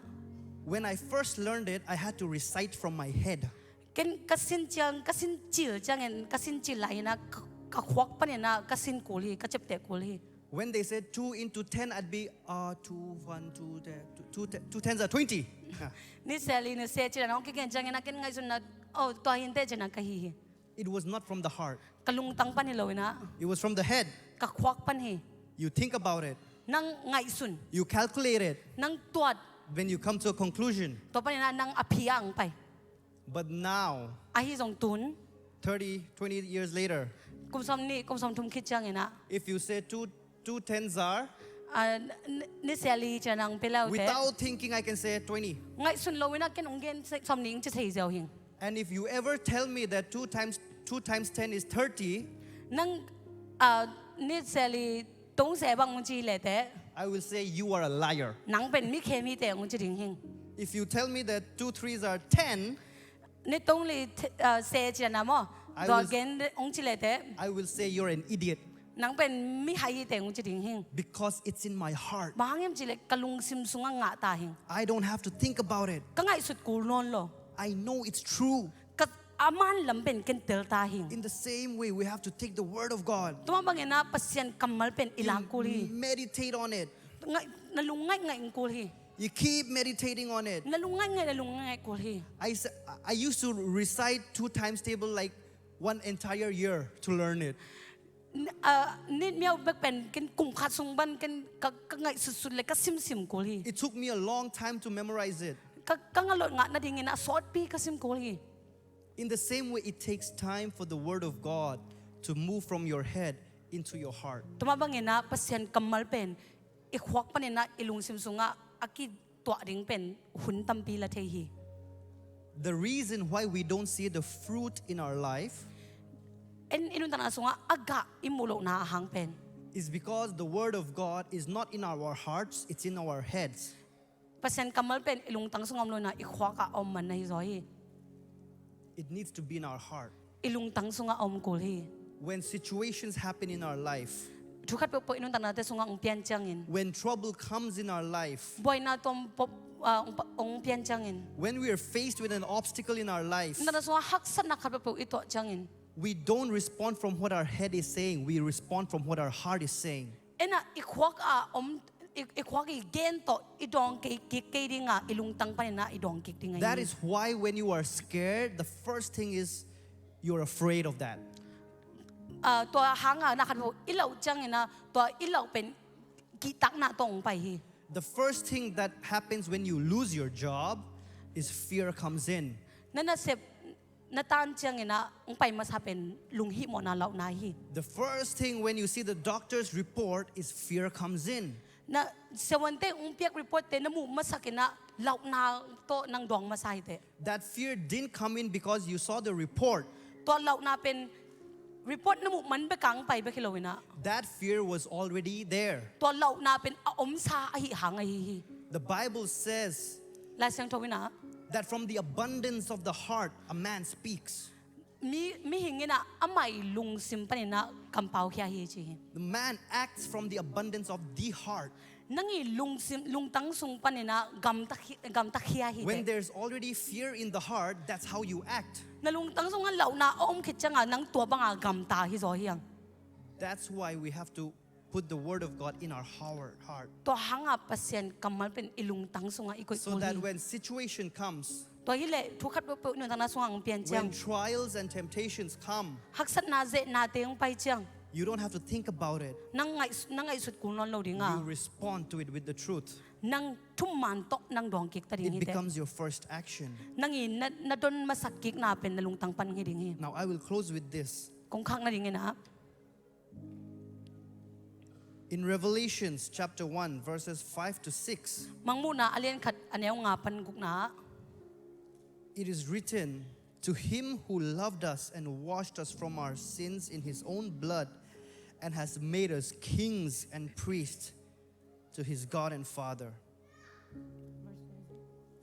When I first learned it, I had to recite from my head. Ken kasin chiang, kasin chil chiang en, kasin chil lai ina, ka, ka khuak pan ina, kasin kul hi, ka chepte kul hi. When they said two into ten, I'd be, uh, two, one, two, ten, two, two, ten, two tens are twenty. Yeah. Ni seli ni se chidan ong kigen chiang ina ken ngaihsun na, oh, tua hin te chidan ka hi hi. It was not from the heart. Ka lungtang pan hi lo ina. It was from the head. Ka khuak pan hi. You think about it. Nang ngaihsun. You calculate it. Nang tuat. When you come to a conclusion. Tua pan ina nang a phi ang pai. But now, Ahi zong tun. thirty, twenty years later, Kum som ni, kum som thum khit chiang ina. If you say two, two tens are. Uh, ni seli chidan ang pilau te. Without thinking, I can say twenty. Ngaihsun lo ina ken ong gen som ni ing chi thei ziau hing. And if you ever tell me that two times, two times ten is thirty, Nang, uh, ni seli tung se bang ong chi le te. I will say you are a liar. Nang pen mi khe mi te ong chi ding hing. If you tell me that two threes are ten, Ni tung li, uh, se chidan na maw. I Tua will- gen ong chi le te. I will say you're an idiot. Nang pen mi hai hi te ong chi ding hing. Because it's in my heart. Bang hang em chi le ka lungsim sunga ngah ta hing. I don't have to think about it. Ka ngaihsut kul non lo. I know it's true. Ka aman lam pen ken tel ta hing. In the same way, we have to take the word of God. Tua bang ina Pasian kammal pen i lak kul hi. Meditate on it. Ngai, na lung ngai ngai kul hi. You keep meditating on it. Na lung ngai ngai, na lung ngai ngai kul hi. I, s- I used to recite two times table like one entire year to learn it. N- ah, nit miau bek pen ken kum khat sung ban ken ka, ka ngaihsut sut le ka simsim kul hi. It took me a long time to memorize it. Ka, ka ngalot ngah nading ina sawtpi ka sim kul hi. In the same way, it takes time for the word of God to move from your head into your heart. Tua bang ina Pasian kammal pen i khuak pan ina i lungsim sunga a kituah ding pen hun tampi la thei hi. The reason why we don't see the fruit in our life En i nuntakna sunga a gah i mu lohna a hang pen is because the word of God is not in our hearts, it's in our heads. Pasian kammal pen i lungtang sunga om lo ina i khuak a om man na hi zaw hi. It needs to be in our heart. I lungtang sunga om kul hi. When situations happen in our life, Thu khat peuhpeuh i nuntakna te sunga ong pian ciangin, when trouble comes in our life, buaina tom pop, ah, ong pa- ong pian ciangin, when we are faced with an obstacle in our life, nuntakna sunga haksatna khat peuhpeuh i tuah ciangin, we don't respond from what our head is saying, we respond from what our heart is saying. Ena i khuak a om, i, i khuak i gen tawh i dawng kik kik kei dinga i lungtang panina i dawng kik ding ahi. That is why when you are scared, the first thing is you're afraid of that. Ah, tua hanga na khat i lauh ciangina tua i lauh pen kihtakna tawh ong pai hi. The first thing that happens when you lose your job is fear comes in. Na nasep na tan ciangina ong pai masa pen lunghihmawhna lauhna hi. The first thing when you see the doctor's report is fear comes in. Na siavuante ong piak report te na muh masakina lauhna tawh nang dawng masa hi teh. That fear didn't come in because you saw the report. Tua lauhna pen report na muh man bek a ong pai bek hi lo ina. That fear was already there. Tua lauhna pen a omsa ahi hang ahi hi. The Bible says Lai Siangtho ina that from the abundance of the heart, a man speaks. mi, mihing ina amah i lungsim panina kampau khia hi ci hi. The man acts from the abundance of the heart. Nang i lungsim, lungtang sung panina gamta khi-, gamta khia hi When teh. There's already fear in the heart, that's how you act. Na lungtang sunga lauhna a om khit cianga nang tua banga gamta hi zaw hiang. That's why we have to put the word of God in our heart. Tua hanga Pasian kammal pen i lungtang sunga i koih So kul that hi. When situation comes, Tua hi leh thu khat peuhpeuh nuntakna sunga ong pian ciang. When trials and temptations come, Haksatna zehnate ong pai ciang. You don't have to think about it. Nang ngaih, nang ngaihsut kul nawn lo dinga. You respond to it with the truth. Nang thuman tawh nang dawng kik ta ding It hi teh. Becomes your first action. Nang i na, na don masak kikna pen na lungtang pan hi ding hi. Now I will close with this. Kong khak nading ina. In Revelations chapter one, verses five to six, Mangmuhna a lian khat a neu nga pan gukna. It is written, "To him who loved us and washed us from our sins in his own blood and has made us kings and priests to his God and Father."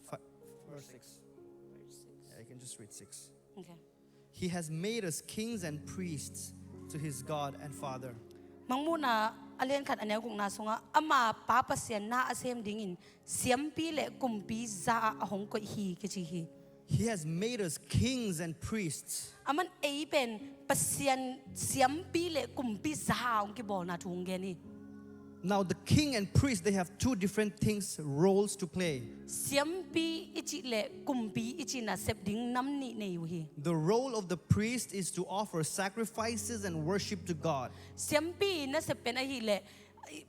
Fi- verse six. Yeah, you can just read six. Okay. "He has made us kings and priests to his God and Father." Mangmuhna a lian khat a neu gukna sungah, "Ama Pa Pasian na a sem dingin siampi le kumpi za-ah a hong koih hi," kici hi. "He has made us kings and priests." Aman ei pen Pasian siampi le kumpi za-ah hong kibawlna thu hong gen hi. Now, the king and priest, they have two different things, roles to play. Siampi i cih le kumpi i cih nasep ding nam nih nei uh hi. The role of the priest is to offer sacrifices and worship to God. Siampi nasep pen ahih leh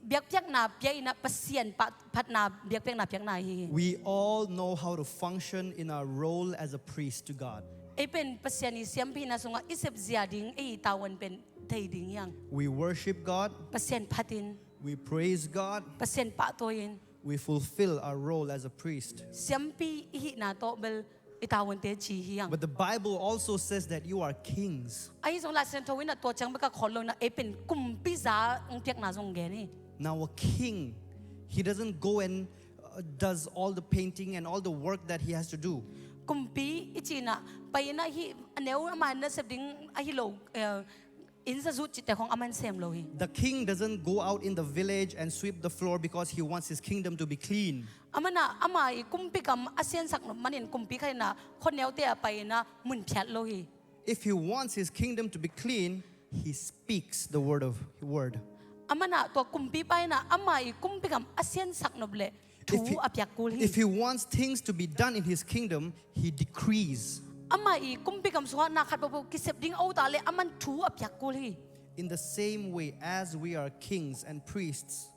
biakpiakna pia in ah Pasian pah-, phatna biakpiakna piakna hi. We all know how to function in our role as a priest to God. Ei pen Pasian i siampi hihna sungah i sepzia ding, ei tavuan pen thei ding hi hang. We worship God. Pasian phat in. We praise God. Pasian pahtawi in. We fulfill our role as a priest. Siampi i hihna tawh bel i tavuante ci hi hang. But the Bible also says that you are kings. Ahi zong Lai Siangtho in ah tua ciang bek a khawl lo in ah ei pen kumpi za hong piakna zong gen hi. Now a king, he doesn't go and, uh, does all the painting and all the work that he has to do. Kumpi i cih in ah pai in ah hih a neu ama nasep ding ahi lo, eh, inn zazut cihte khong aman sem lo hi. The king doesn't go out in the village and sweep the floor because he wants his kingdom to be clean. Aman ah ama i kumpi gam a siansak nop manin kumpi khat in ah khuaneute ah pai in ah mun phiat lo hi. If he wants his kingdom to be clean, he speaks the word of, word. Aman ah tua kumpipa in ah ama i kumpi gam a siansak nop leh thu a piak kul hi. If he wants things to be done in his kingdom, he decrees. Ama i kumpi gam sungah na khat peuhpeuh kisep ding a ut leh aman thu a piak kul hi. In the same way, as we are kings and priests,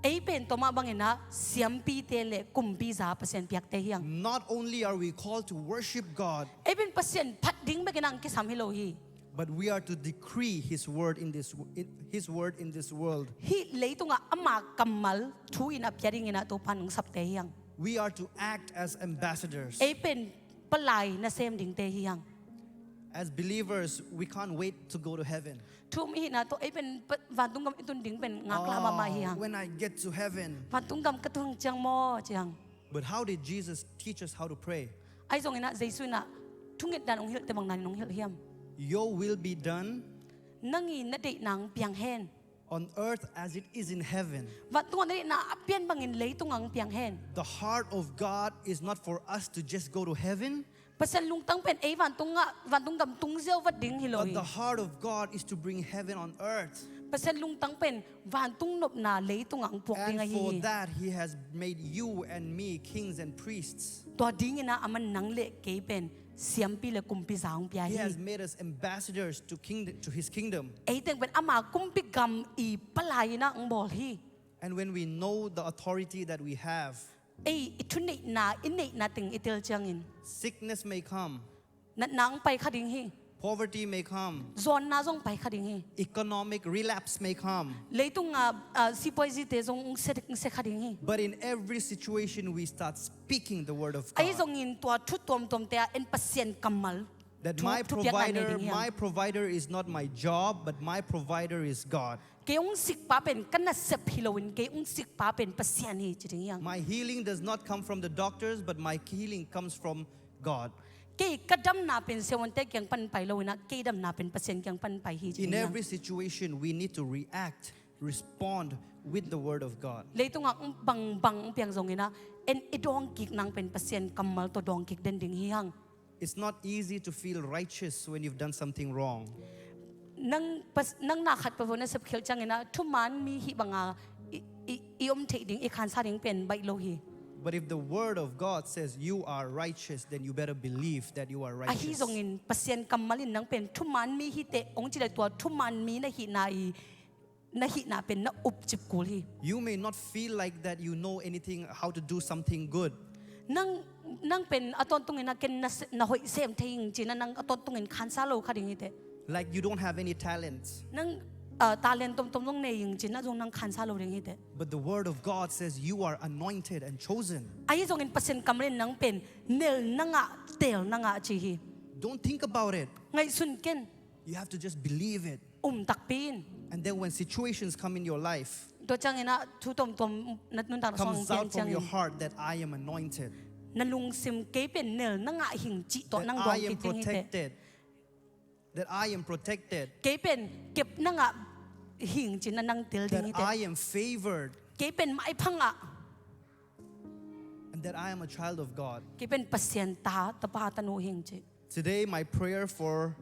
ei pen tua mah bangin ah siampite le kumpi za Pasian piakte hi hang. Not only are we called to worship God, ei pen Pasian phat ding bekin ah hong kisam hi lo hi. But we are to decree his word in this w-, in, his word in this world. Hih leitungah ama kammal thu in a pia dingin ah Topa'n hong sapte hi hang. We are to act as ambassadors. Ei pen palai nasem dingte hi hang. As believers, we can't wait to go to heaven. Thu um i hihna tawh ei pen pa-, vantung gam i tun ding pen ngaklah mahmah hi hang. Oh, when I get to heaven. Vantung gam ka tung ciang maw ci hang. But how did Jesus teach us how to pray? Ahi zongin ah Jesu in ah thungetdan hong hilhte bang dan in hong hilh hiam? Your will be done. Nang i na deihna hong piang hen. On earth as it is in heaven. Vantung ah na deihna a pian bangin leitungah hong piang hen. The heart of God is not for us to just go to heaven. Pasian lungtang pen ei vantung ah, vantung gam tung ziau vat ding hi lo hi. But the heart of God is to bring heaven on earth. Pasian lungtang pen vantung nopna leitungah hong puak ding ahi hi. And for that, he has made you and me kings and priests. Tua dingin ah aman nang le kei pen siampi le kumpi za hong pia hi. He has made us ambassadors to kingdom, to his kingdom. Ei teng pen ama kumpi gam i palai in ah hong bawl hi. And when we know the authority that we have, ei i thuneihna, i neihna teng i tel ciangin, sickness may come. Natna hong pai kha ding hi. Poverty may come. Zawnna zong pai kha ding hi. Economic relapse may come. Leitung a, a, sipuaizite zong hong se, hong se kha ding hi. But in every situation, we start speaking the word of God. Ahi zongin tua thu tuamtuamte ah en Pasian kammal. That my provider, my provider is not my job, but my provider is God. Kei hong sikpa pen ka nasep hi loin kei hong sikpa pen Pasian hi ci ding hi hang. My healing does not come from the doctors, but my healing comes from God. Kei ka damna pen siavuante kiang pan pai loin ah kei damna pen Pasian kiang pan pai hi ci ding hi hang. In every situation, we need to react, respond with the word of God. Leitungah hong bangbang hong piang zongin ah en i dawngkik nang pen Pasian kammal tawh dawngkik den ding hi hang. It's not easy to feel righteous when you've done something wrong. Nang pas-, nang na khat peuhpeuh na sepkhial ciangin ah thuman mi hih banga i, i, i om theih ding, i khansa ding pen baih lo hi. But if the word of God says you are righteous, then you better believe that you are righteous. Ahi zongin Pasian kammal in nang pen thuman mi hi teh hong ci leh tua thuman mi na hihna i na hihna pen na upcip kul hi. You may not feel like that you know anything, how to do something good. Nang, nang pen a tawntungin ah ken na se-, na hoih sem thei ing ci-in ah nang a tawntungin khansa lo kha ding hi teh. Like you don't have any talents. Nang ah, talent tomtom zong nei ing ci-in ah zong nang khansa lo ding hi teh. But the word of God says you are anointed and chosen. Ahi zongin Pasian kammal in nang pen nelna ngah, teelna ngah ci hi. Don't think about it. Ngaihsun ken. You have to just believe it. Um takpi in. And then when situations come in your life, Tua ciangin ah thu tomtom na nuntakna sung comes gen out from your ciangin, heart that I am anointed, na lungsim kei pen nelna ngah hing cih tawh that nang I dawng am kik ding hi teh. Protected, that I am protected, Kei pen kepna ngah hing ci-in ah nang tel ding that hi teh. I am favored, Kei pen maipha ngah. And that I am a child of God. Kei pen Pasian ta, tapa, tanu hing ci. Today, my prayer for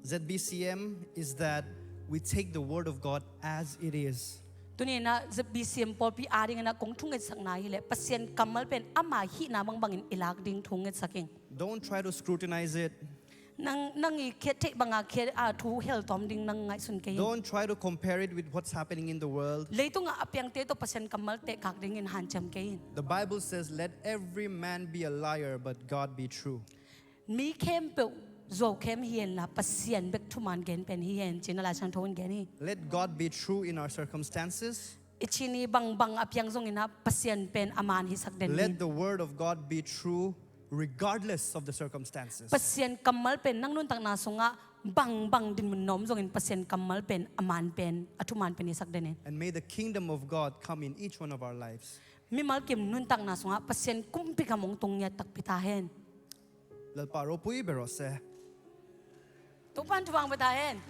Z B C M is that we take the word of God as it is. Tuni-in ah Z B C M pawlpi adingin ah kong thungetsakna hi leh Pasian kammal pen ama hihna bangbangin i lak ding thungetsak ing. Don't try to scrutinize it. Nang, nang i khe theih banga khe, ah, thu heltawm ding nang ngaihsun kei in. Don't try to compare it with what's happening in the world. Leitungah a piangte tawh Pasian kammal tehkak dingin hanciam kei in. The Bible says, "Let every man be a liar, but God be true." Mi khempeuh zuaukhem hi henla Pasian bek thuman gen pen hi hen ci-in ah Lai Siangtho in gen hi. Let God be true in our circumstances. I cih ni bangbang a piang zongin ah Pasian pen a man hisak den ni. Let the word of God be true regardless of the circumstances. Pasian kammal pen nang nuntakna sungah bangbang dinmun na om zongin Pasian kammal pen a man pen, a thuman pen hisak den in. And may the kingdom of God come in each one of our lives. Mimal kim nuntakna sungah Pasian kumpi gam hong tung ngiat takpi ta hen. Lalpa ropui bero se. Topa'n thupha hong pia ta hen.